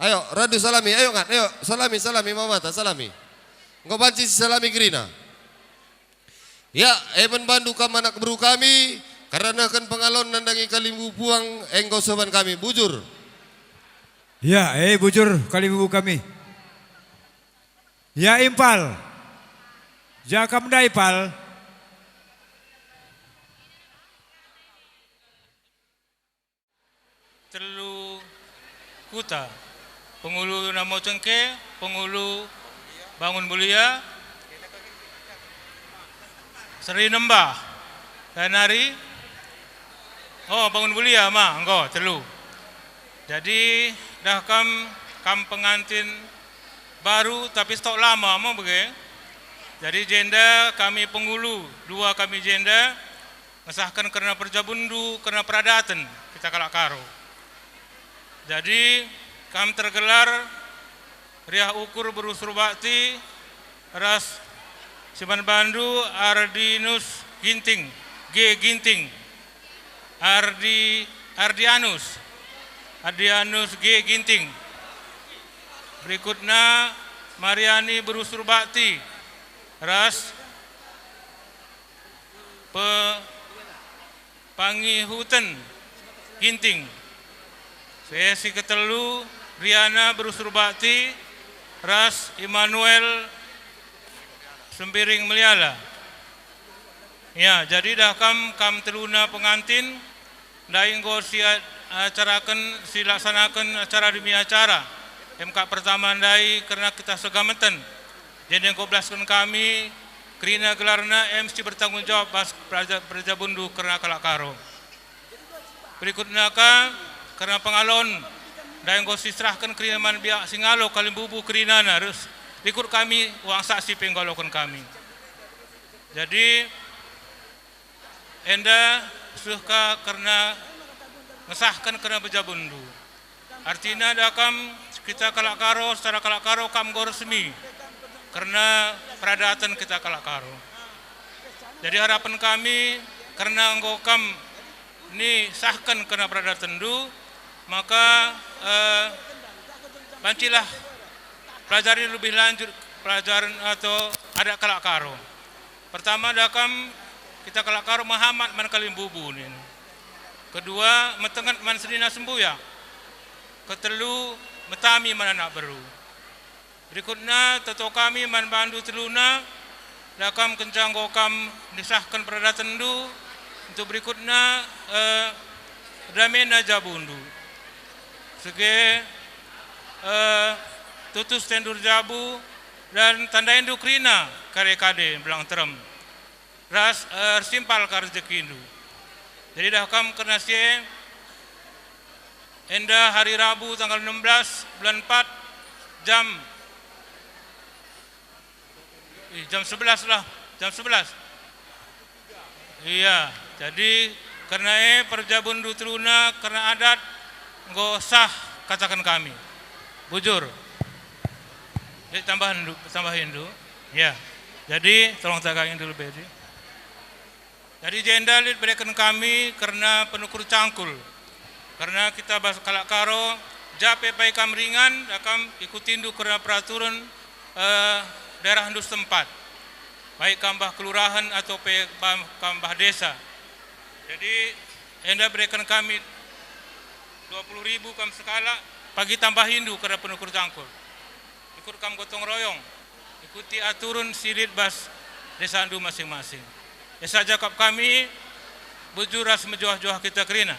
Ayo, radu salami, ayo ngat, ayo, salami, salami, mamata, salami. Enggo banci sisalami kerina. Ya, e man bandu kam anak beru kami, kerna nehken pengalon nandangi kalimbubu puang enggo seh ban kami, bujur. Ya, e bujur kalimbubu kami. Ya, impal. Ja kam ndai, pal. Telu kuta, Pengulu Namo Cengke, Pengulu Bangun Mulia, Seri Nembah, dan nari, oh, Bangun Mulia ma, enggo, telu. Jadi, dah kam, kam pengantin baru, tapi stok lama, mau bage. Jadi, jenda kami pengulu, dua kami jenda, ngesahken kerna perjabunndu, kerna peradaten kita kalak Karo. Jadi, kam tergelar Riah Ukur Beru Surbakti ras si man bandu Ardinus Ginting, G Ginting, Ardi, Ardianus, Ardianus G Ginting. Berikutna Mariani Beru Surbakti ras pe, Pangihuten Ginting. Si, si ketelu, Riana Beru Surbakti ras Immanuel Sembiring Meliala. Ya, jadi dah kam, kam teluna pengantin, ndai enggo si a-, acaraken, si laksanaken acara demi acara. Em kap pertama ndai kerna kita segameten. Jadi enggo belasken kami, kerina gelarna em si bertanggung jawab bas peraja-, perjabunndu kerna kalak Karo. Berikutna ka, kerna pengalon, ndai enggo siserahken kerina man biak si ngalo kalimbubu kerinana, rikut kami uang saksi pe enggo aloken kami. Jadi, enda seh ka kerna ngesahken kerna perjabunndu. Artina dah kam kita kalak Karo, secara kalak Karo kam enggo resmi kerna peradaten kita kalak Karo. Jadi harapen kami kerna enggo kam nisahken kerna peradatenndu, maka, eh, bancilah pelajari lebih lanjut pelajaran atau adat kalak Karo. Pertama, dah kam kita kalak Karo mehamat man kalimbubu nin. Kedua, metenget man senina sembuyak. Ketelu, metami man anak beru. Berikutna, toto kami man bandu teluna, dah kam kenca enggo kam nisahken peradatenndu, untuk berikutna, eh, erdamena jabundu. Sege, eh, tutus tendur jabu, dan tandaindu kerina kade-kade belang terem, ras, eh, ersimpal ka rejekindu. Jadi dah kam kerna si e, enda hari Rabu tanggal enam belas bulan empat, jam, ih, jam sebelas lah, jam sebelas. Iya, jadi kerna e perjabunndu teluna kerna adat enggo sah kataken kami. Bujur. Jadi tambahan du-, tambahin du. Ya. Jadi tolong tagain dulu, Bedi. Jadi jenda lit bereken kami kerna penukur cangkul. Kerna kita bas kalak Karo, ja pe bai kam ringan, dah kam ikutindu kerna peraturen, eh, daerahndu setempat. Baik kam bah kelurahan atau pe bam-, kam bah desa. Jadi, enda bereken kami dua puluh ribu kam sekalak, pagi tambahindu kerna penukur cangkul. Ikut kam gotong royong, ikuti aturen si lit bas desandu masing-masing. E saja kap kami, bujur ras mejuah-juah kita kerina.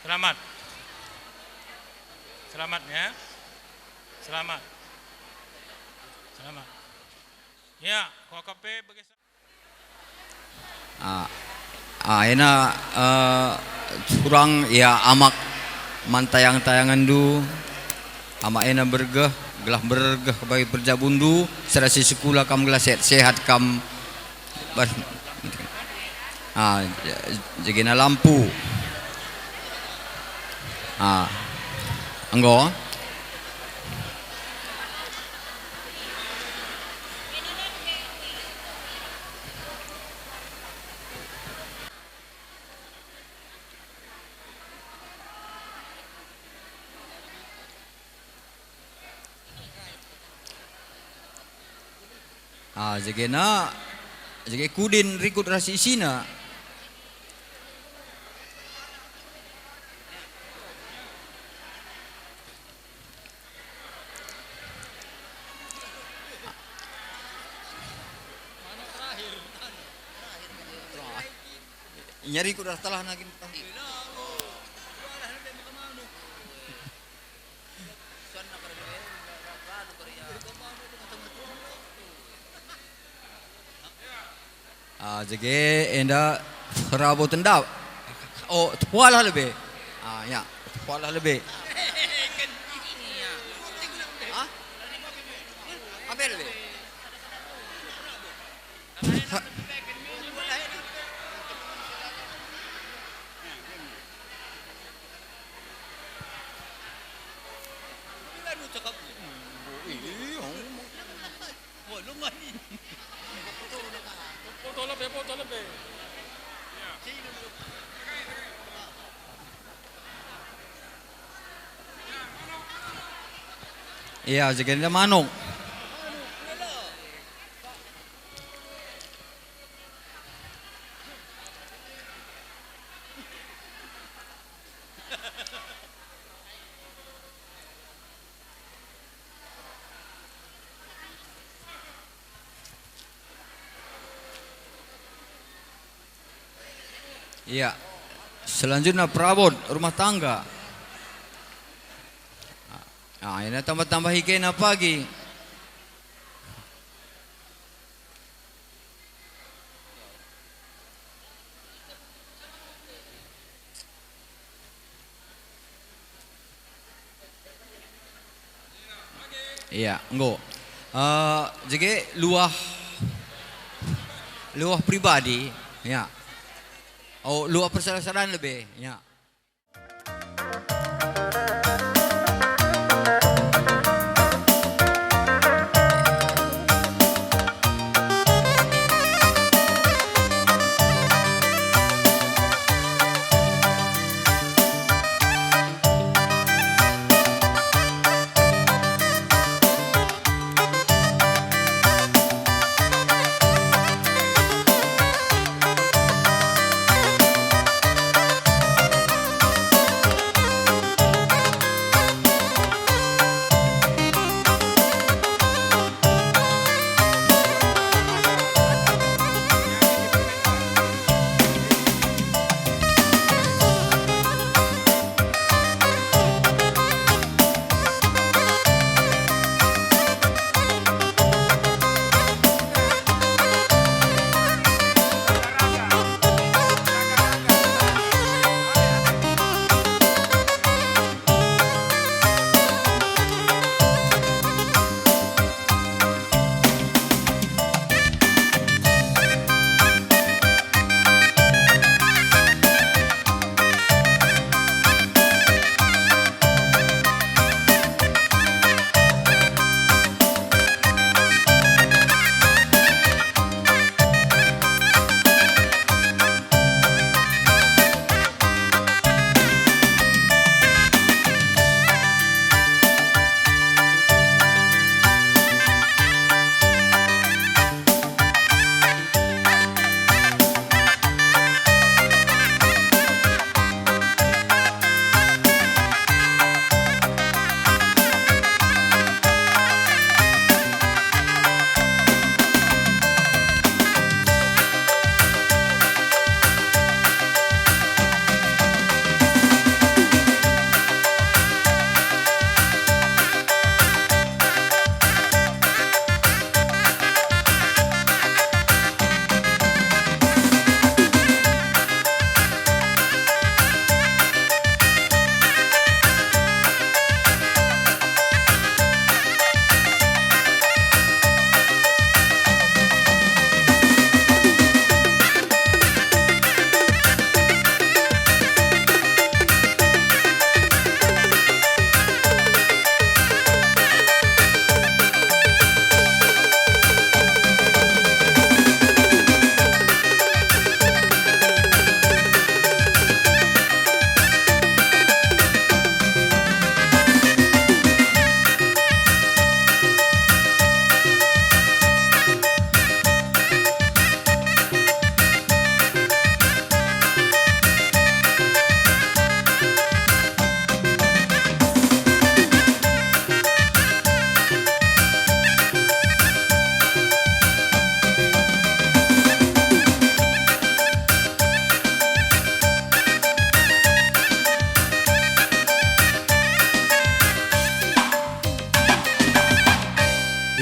Selamat. Selamat ya. Selamat. Selamat. Ya, kuakap pe bagi sa- Ah, ah, ena, eh, surang, ya, amak man tayang-tayangenndu, amak ena bergeh, Gelah bergeh bagi perjabundu, serasi sekula kam gelah sehat-sehat kam. Bas. Ah, jegena lampu. Ah, enggo. Ah, jegena, jege kudin rikut ras isina. Nyari ku dah telah nagin. Ah, jege enda rabo tendap. Oh, tualah lebe. Ah, ya, tualah lebe. Ah? Apa lebe? Iya, jegenda manuk. Iya. Selanjutnya perabot rumah tangga. Ah, ina tambah-tambahi kena pagi. Iya, enggo. Eh, jege luah, luah pribadi, ya. Oh, luah persada-sadaan lebe, ya.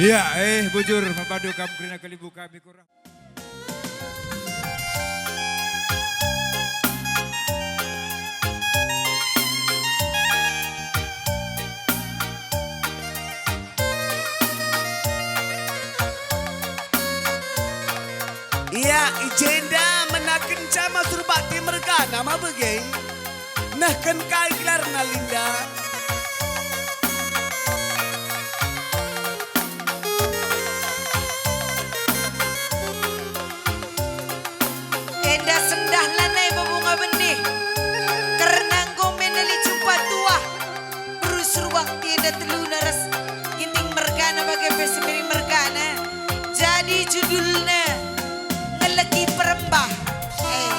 Ya, eh, bujur, man bandu kam kerina kalimbubu kami kurang. Ia i jenda menakenca Mas Surbakti mergana ma bage? Nehken kai gelarna Linda? Enda sendah lanai bebunga benih, kerna enggo me neli jumpa tuah. Beru Surbakti enda teluna ras Ginting mergana bage pe Sembiring mergana. Jadi judulna Ngelegi Perembah. Eh.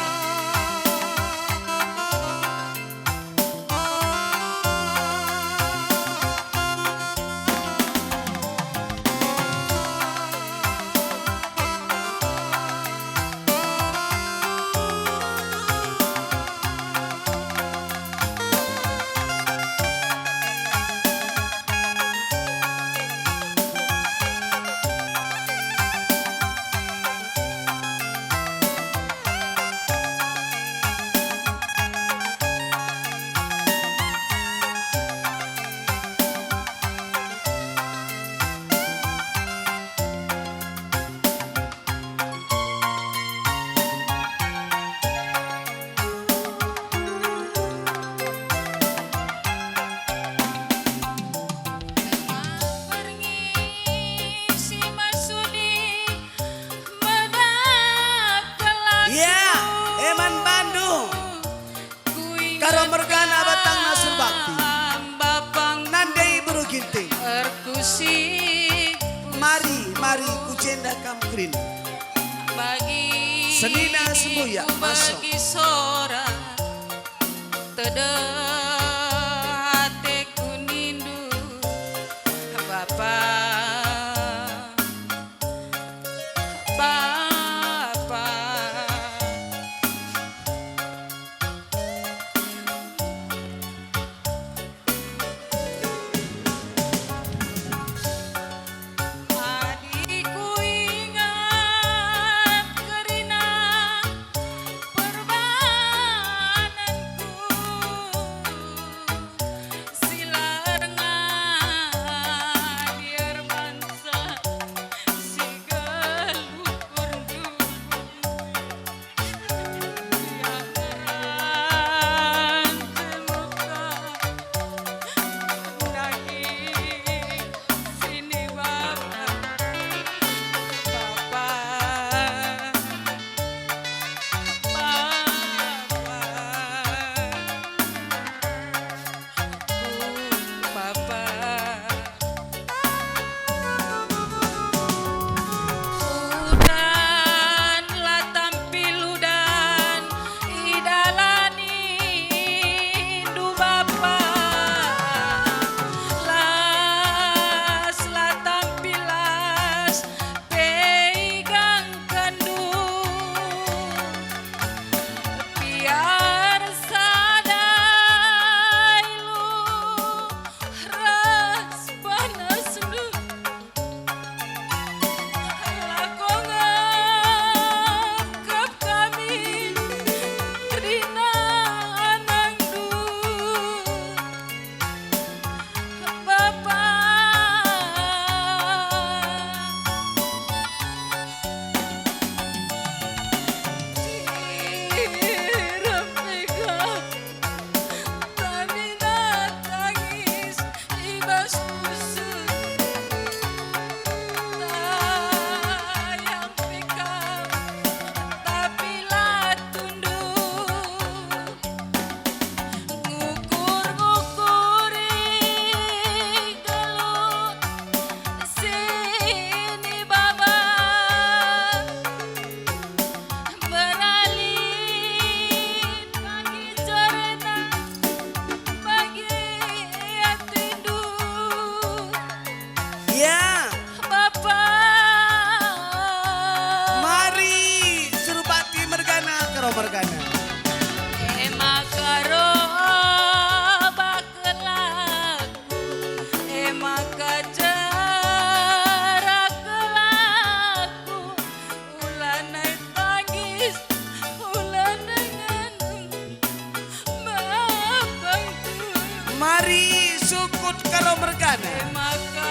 Ya, eman bandu. Karo mergana batangna Surbakti. Nandai beru Ginting. Mari, mari ku jenda kam kerina. Senina sembuyak, masuk. Tedeh ateku nindu, Bapa. Bapa. Adi kuingat kerina perbananku.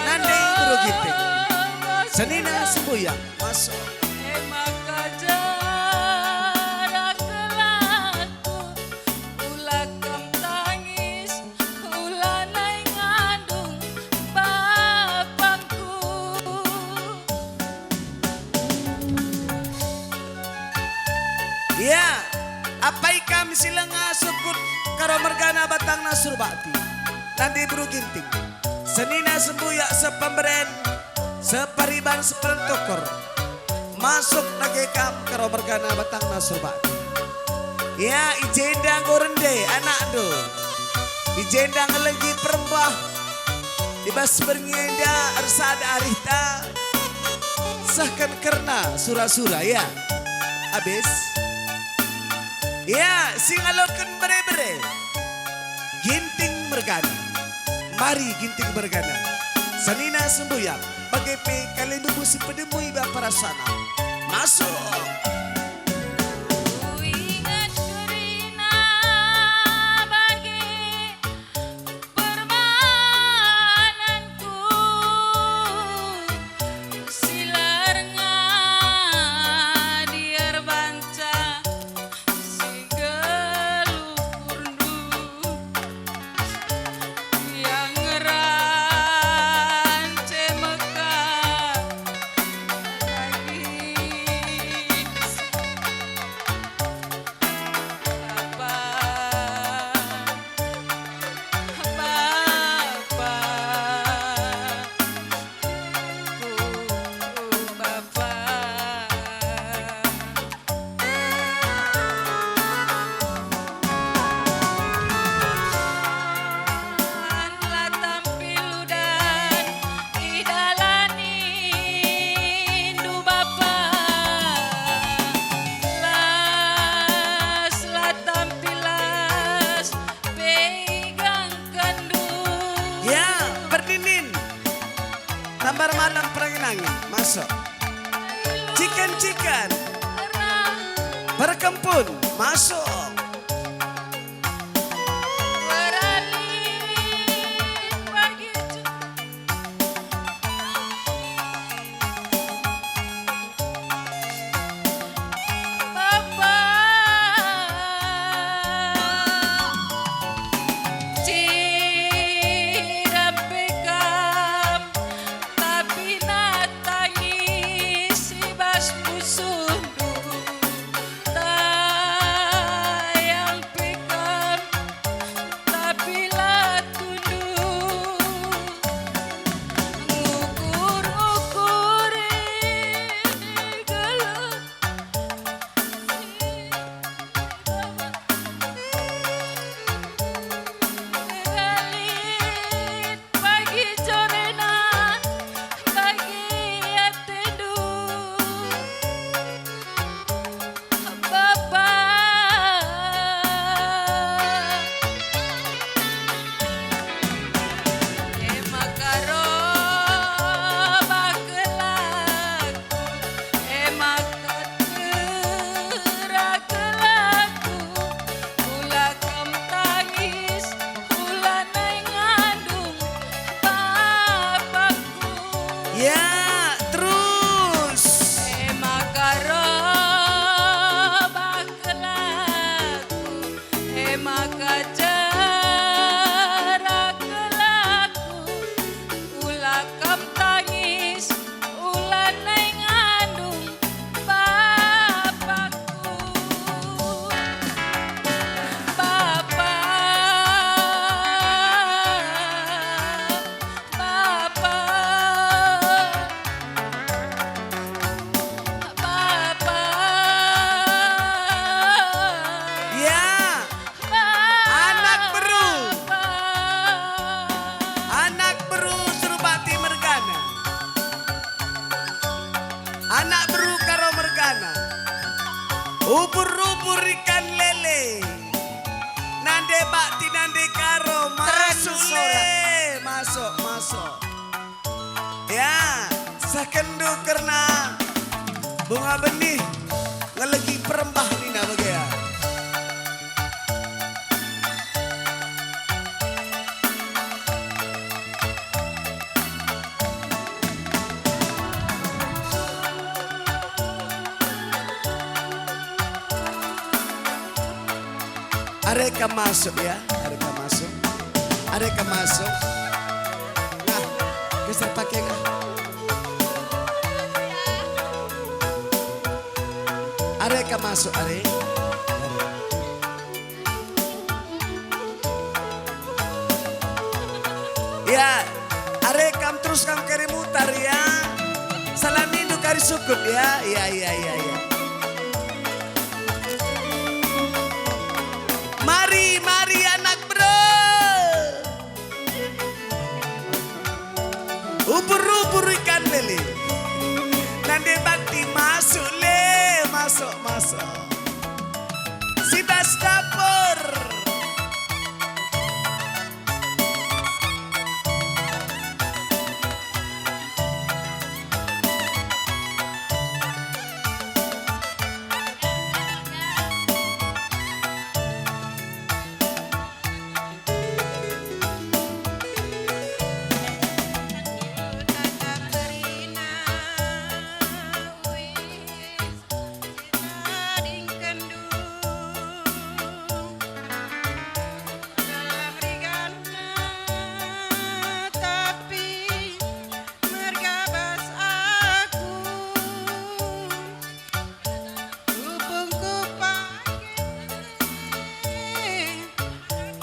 Nande Bro Ginting. Senina sembuyak, masuk. E maka jerak kelahku, ula kam tangis, ula nai ngandung bapangku. Ia, apai kam si langa sukut Karo mergana batangna Surbakti. Nande Bro Ginting. Senina sembuyak sepemberen, separiban seperentukor. Masuk dage kam Karo mergana batangna Surbakti. Ya, i jenda enggo rende anakndu. I jenda ngelegi perembah. I bas berngi enda ersada arihta. Sehken kerna sura-sura, ya. Abis. Ya, si ngaloken bere-bere. Ginting mergana. Mari Ginting mergana. Senina sembuyak, bage pe kalimbubu si pedemu i bas perasana. Masuk. Kuinget kerina bage permanenku si la erngadi erbanca si geluhurndu yang ngerance mekah bagi Bapa, Bapa, ku, ku Bapa. La tampil udan idalandu Bapa, las la tampil las pe igangkenndu. Ya, perninin. Tambar malam perangin-angin, masuk. Ciken-ciken. Perkempun, masuk. Bapa, sirap pe kam, tapi natangis i bas pusuhndu. Tayang pe kam, tapi la tundung. Ngukur-ngukuri geluh. Lit bagi jorena, bagi atendu. Bapa. E maka robah kelahku, e maka tera kelahku, ula kam tangis, ula nai ngandung bapangku. Ya, terus. E maka robah kelahku, e maka jerak kelahku, ula kam tangis, ula nai ngandung bapangku. Bapa, Bapa, Bapa. Ya. Anak beru. Bapa. Anak beru Surbakti mergana. Anak beru Karo mergana. Ubur-ubur ikan lele. Nande bakti nande Karo, masuk le. Masuk, masuk. Ya, sehkenndu kerna bunga benih ngelegi perembah nina bagea. Are kam masuk ya, are kam masuk. Are kam masuk. Nah, geser pake, nah. Are kam masuk, are. Ya, are kam terus kam kari mutar ya. Salah nindu kari sukut ya. Ya, ya, ya, ya. Mari, mari anak bro. Ubur-ubur ikan lele. Nande bakti masuk le, masuk, masuk. Si bas dapur. Tadingkenndu dalam riganna, tapi mergabas aku, tupungku pagi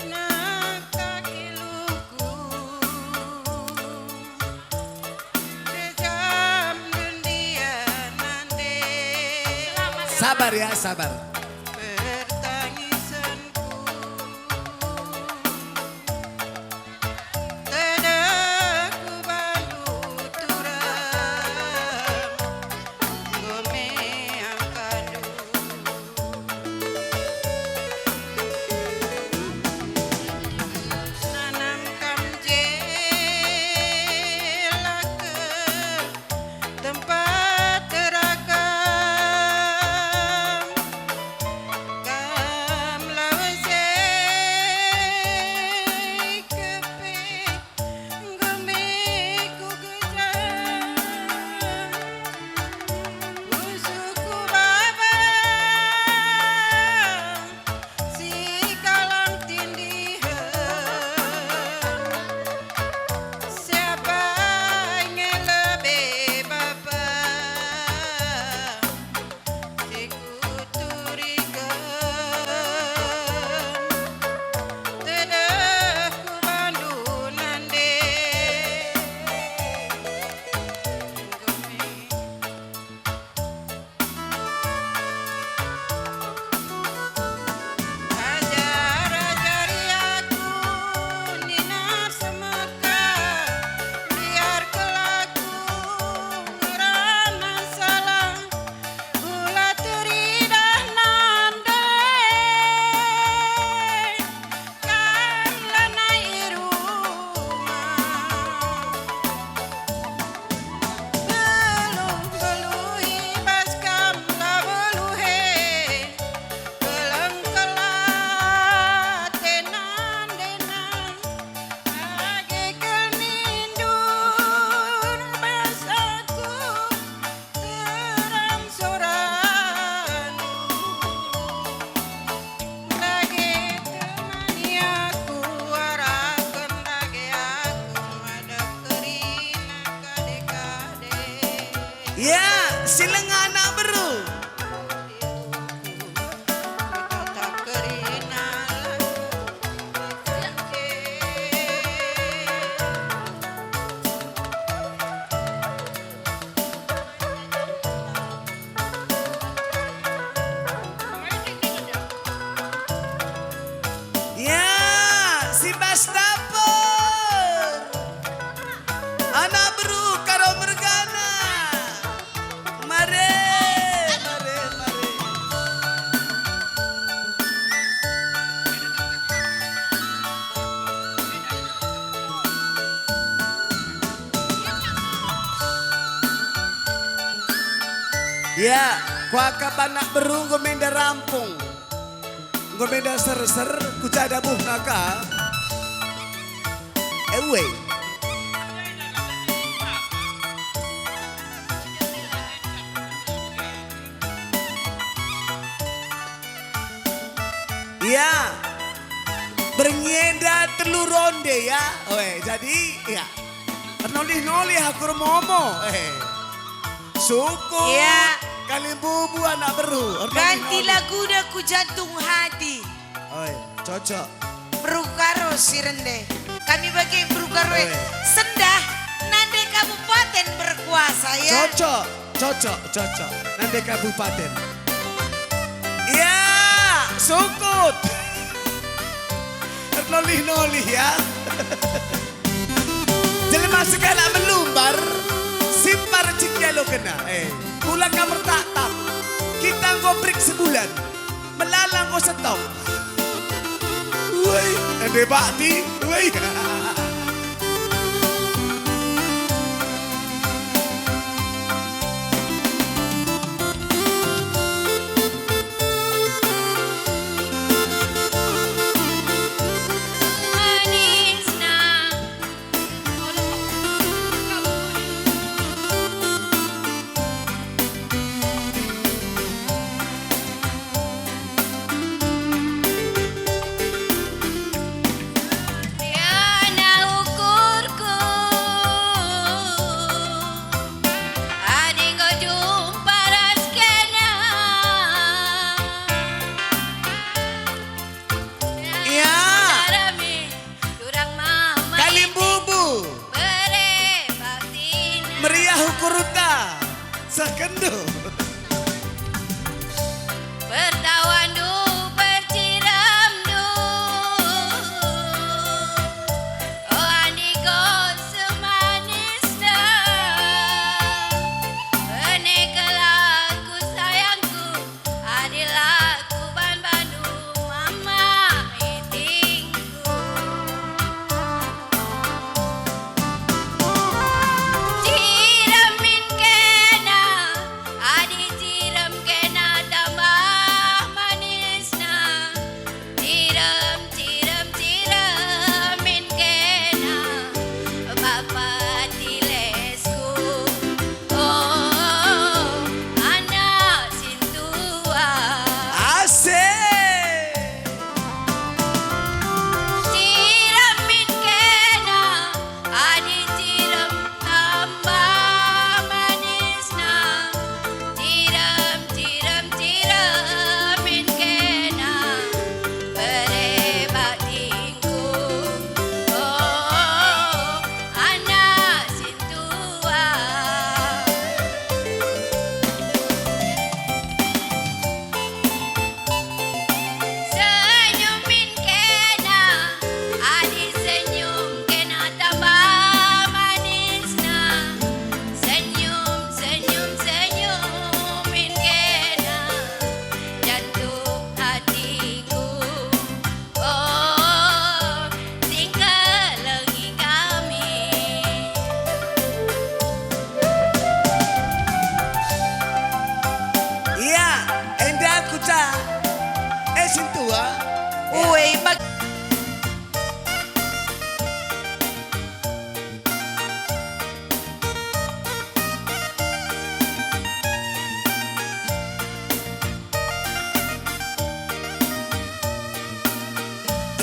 nangkak iluhku. Sabar ya, sabar. Nanam kam je la kel tempat terakam, kam lawes e kepe. Nggembe ku gejang, pusuhku baba, si kalang tindihen. Siapa nge lebe baba? Si kuturiken, tedehku bandu nande. Enggo me. Ajar-ajari aku nina semeka, biar kelaku ngerana salah. Kula teridah nande, kam lanai i rumah. Beluh-beluh i bas kam la beluh e, keleng kelate nande nang, age kel nindu bas aku. Terang sorandu, dage temani aku, arahken dage aku ngadep kerina kade-kade. Ya, si langa anak beru. Tatap kerina. Ya, si bas dapur. Anak beru Karo mergana. Mare, mare, mare. Ya, kuakap anak beru enggo menda rampung. Enggo menda serser, kuja dabuhna ka. Ewe. Ya. Berngi enda telu ronde, ya. Oe, jadi, ya. Ernolih-nolih aku ermomo. Eh. Sukut, ya. Kalimbubu anak beru. Ernolih-nolih. Ganti laguda ku Jantung Hati. Oe, cocok. Beru Karo si rende. Kami bage Beru Karo e. Oe. Sendah, nande kabupaten berkuasa, ya. Cocok. Cocok, cocok. Nande kabupaten. Ya, sukut. Ernolih-nolih, ya. Jelma sekalak melumbar, simpar cik jalo kena. Eh, kula kam ertatap. Kita enggo break sebulan. Melala enggo setong. Woi, ende bakti, woi. Tiana ukurku, adi enggo jumpa ras kena. Ya. Kalimbubu. Bere baktina. Meriah ukurta. Seh kenndu. Pertawandu, perciremndu. O andiko semanisna. Bene kelaku sayangku. Adil aku ban bandu mama itingku. Cirem min kena, adi cirem kena tambah manisna. Cirem, cirem, cirem min kena, bapa tilesku. Oh, anak sintua. Asik. Cirem min kena, adi cirem tambah manisna. Cirem, cirem, cirem min kena, bere baktingku. Oh, anak sintua. Senyum min kena, adi senyum kena tambah manisna. Senyum, senyum, senyum min kena, jantung hatiku. Oh, singkelengi kami. Ia, enda kuca. Eh, sintua. Uwe, bag-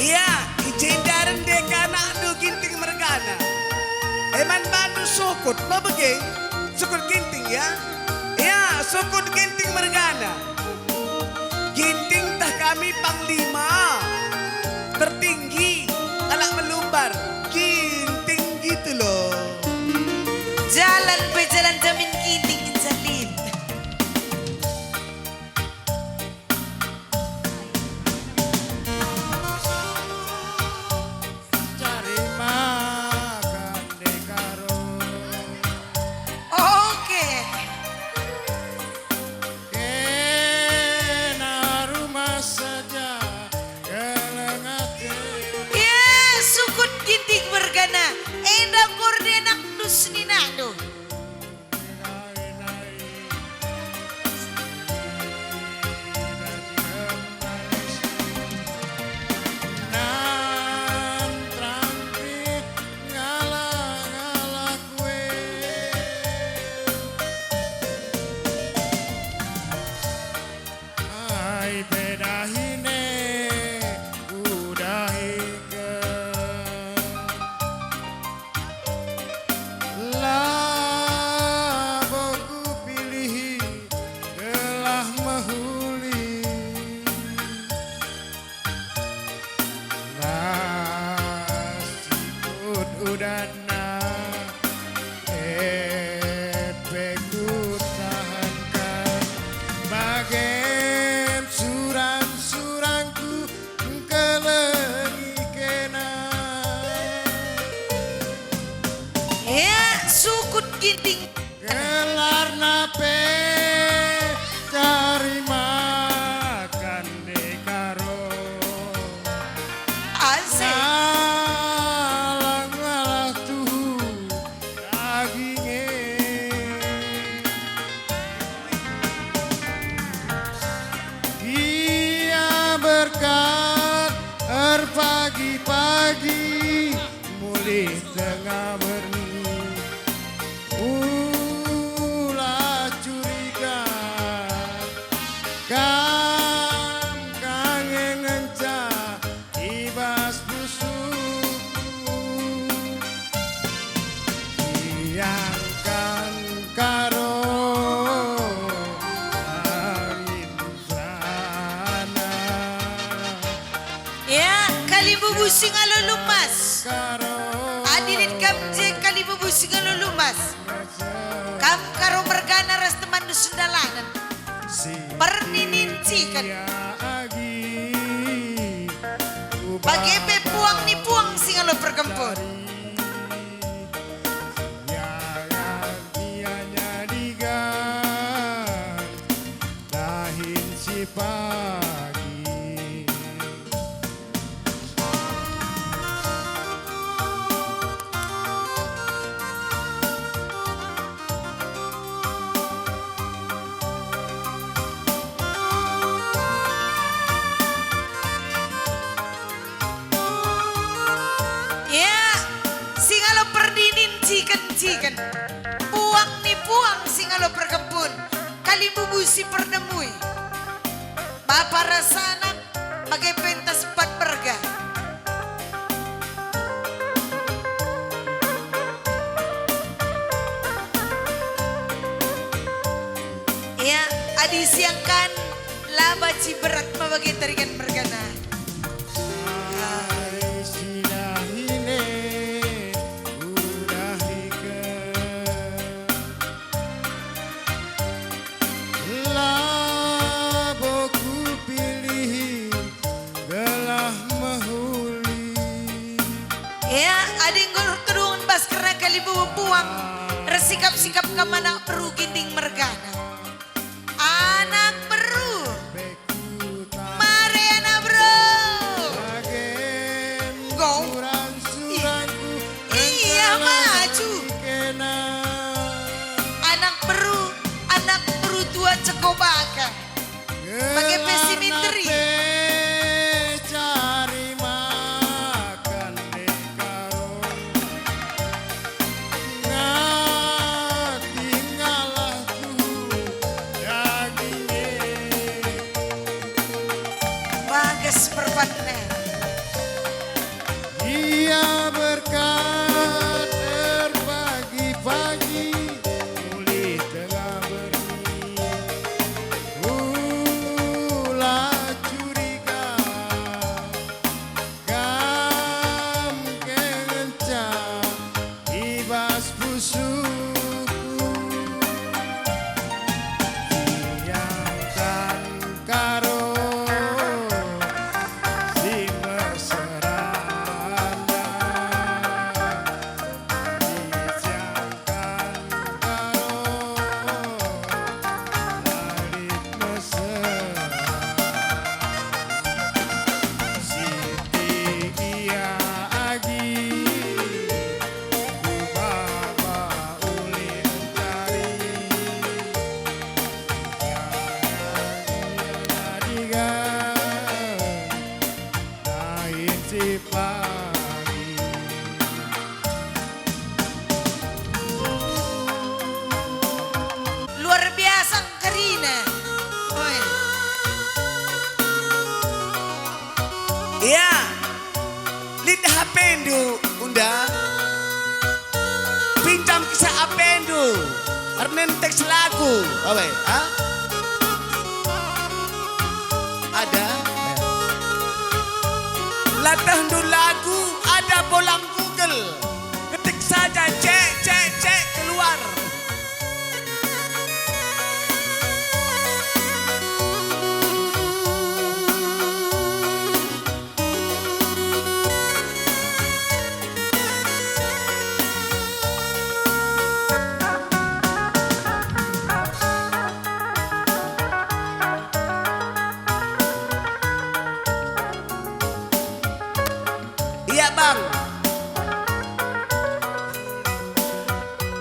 Ia, i jenda rende ka anakndu Ginting mergana. E man bandu Sukut, mebege, Sukut Ginting, ya. Ia, Sukut Ginting mergana. Ginting tah kami panglima tertinggi kalak melumbar. Ginting gitu loh. Jalan pe jalan jamin Ginting ngenca lit. Cari makan di Karo. Oke. Kena rumah saja. Epe kutahanken bagen suran-suranku engkelengi kena. Ya, sukut Ginting. Gelarna pe cari makan ndekaro. Asik. Ngalah-ngalah tuhu daginge. Ia berkat erpagi-pagi mulih tengah berni. Ula curiga, kam ka nge ngenca i bas pusuhku. Siangkan karo ari mesrana. Ya, kalimbubu si ngalo lumas. Adi lit kam je kalimbubu si ngalo lumas. Kam karo mergana ras temanndu sendalanen. Pernininciken. Bage pe puang ni puang si ngalo perkempun. Dahin si pagi. Ya, si ngalo pernininciken-ciken. Puang ni puang si ngalo perkempun. Kalimbubu si pernemui. Bapa ras anak, bage pentas empat merga. Ya, adi siangkan, la banci berat me bage tarigan mergana. Ai si dahine udahiken. Labo kupilihi gelah mehuli. Ya, adi enggo terung bas kerna kalimbubu puang, ersikap-sikap kam anak beru Ginting mergana. Anak beru. Mari anak beru. Enggo. Iya, maju. Anak beru, anak beru tua ceko baka. Bage pe si miteri. Cari makan. Ngati ngalah tuhu daginge. Bagas perpatna. Ia berkat erpagi-pagi, mulih tengah berni. Ula curiga. Kam ngenca i bas pusuhku, siangkan karo si mesrana. Siangkan karo lit mesra. Siti ia agi, ku baba ulin kari. Ia agi, ia agi, dahin si pagi. Luar biasa engkerina. Oi. Ya. Lit H P-ndu, Unda? Pinjam kisah H P-ndu. Ernen teks lagu. Awe, ha? Ada? Latehndu lagu, ada bolang Google.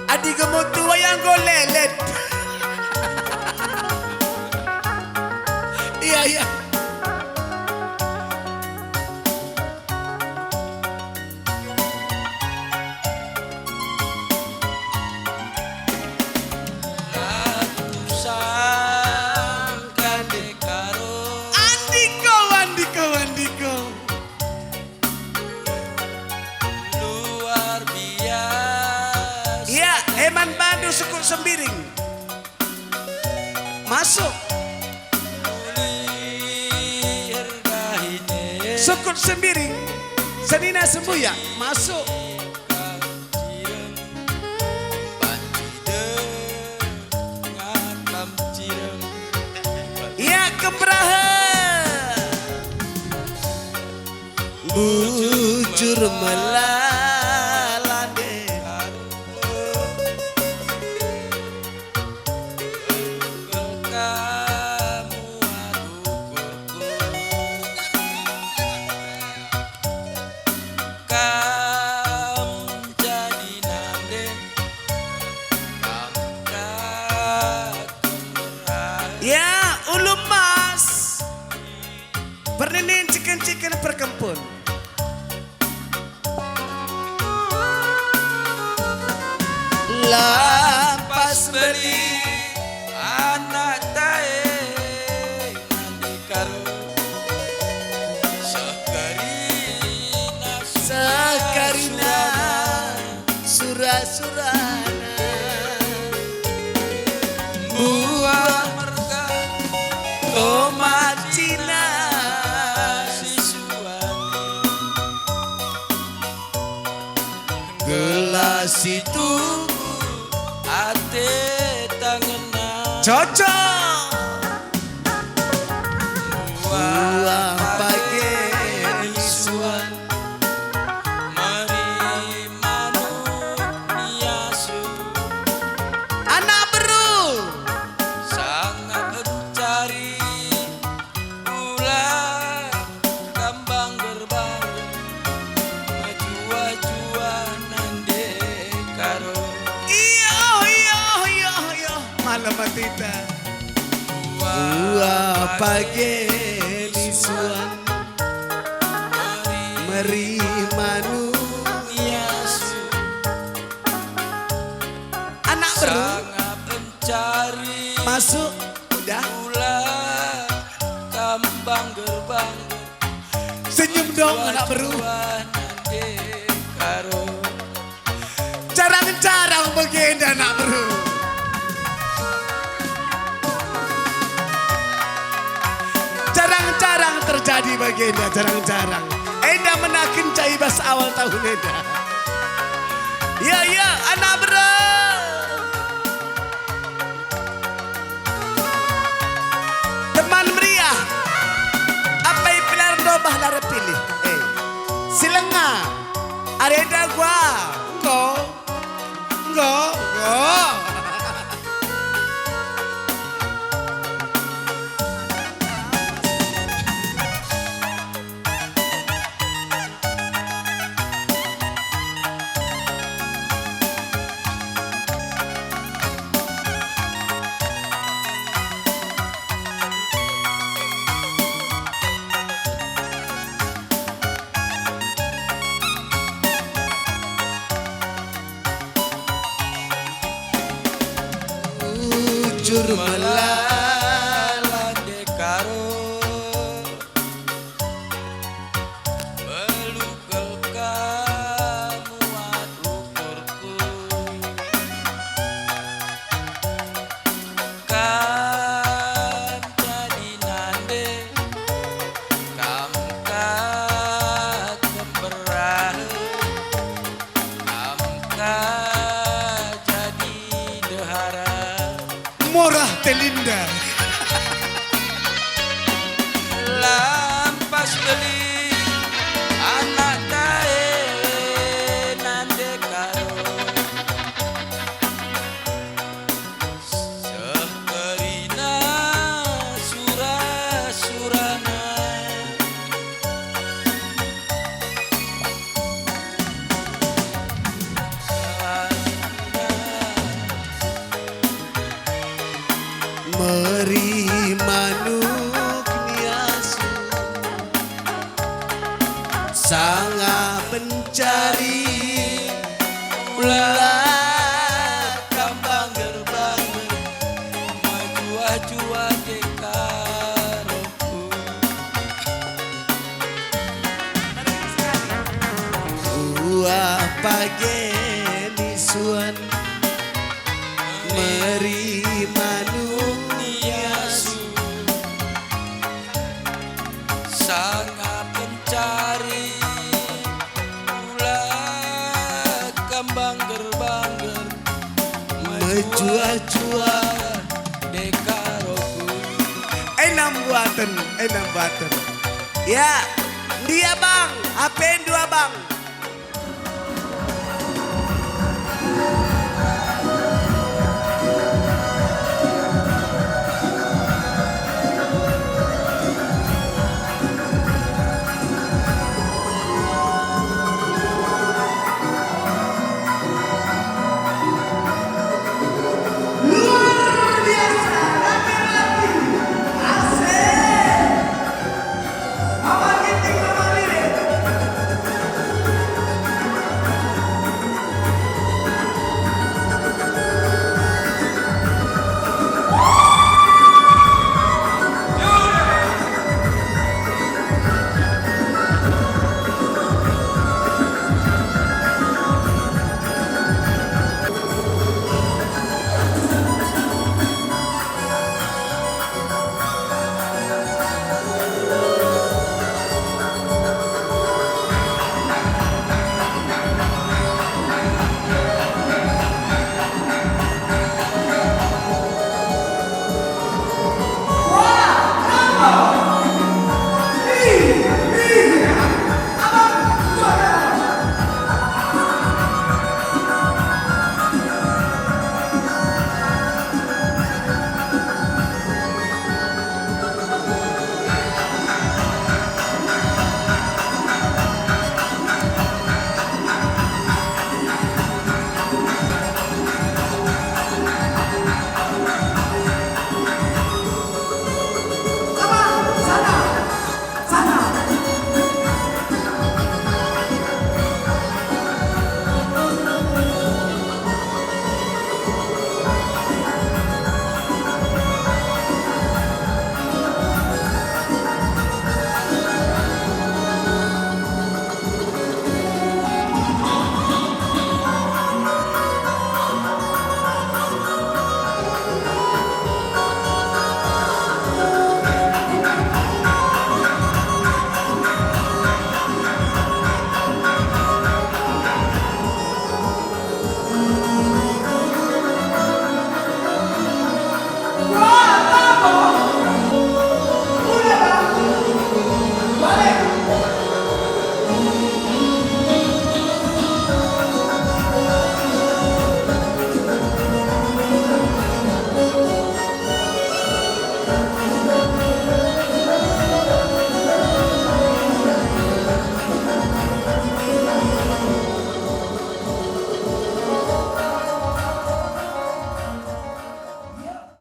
Adi gemutu wayah enggo lelet. Iya, iya. Andiko, andiko, andiko. Luar biasa. Iya, Eman Bandu Sukut Sembiring. Masuk. Sukut Sembiring, senina sembuyak, masuk. Ia kemerahen. Bujur melala nde. Kam jadi nande, kam kemerahen. Ya, Ulu Emas. Perninin ciken-ciken perkempun. Lampas beli anak tae nande karo. Seh kerina, seh kerina sura-surana. Buah merga tomat cina sisuan. Gelah si tuhu ate ta ngena. Cocok. Buah page isuan. Mari manuk ni asu. Anak beru. Sangap encari. Ula kam bangger-bangger, mejuah-juah nande karo. Iyo, iyo, iyo, iyo. Malem atita. Buah page lisuan. Meri manuk. Anak beru. Sangap encari. Masuk. Udah. Ula kam bangger-bangger. Senyum dong, anak beru. Carang-carang bagenda, anak beru. Carang-carang terjadi bagenda, carang-carang. Enda menaken cai bas awal tahun enda. Ya, ya, anak beru. Teman meriah, apai pilar dobah lara pilih. Eh, si lenga, arenda gua, enggo, enggo, enggo. Bujur melala nde karo. Belukel ka muat ukurku. Kam jadi nande, kam ka kemberahen, kam ka jadi ndehara. Morah Telinda. Lampas beli anak tae nande karo. Seh kerina sura-surana. Sanga pencari, ula kambang gerbang, majuah-juah dekaroku. Buah page nisuan, meri manuk niasu. Sanga pencari, ula kambang gerbang, mejuah-juah dekaroku. Enam buaten, enam buaten. Ya, ndia bang, apendu abang.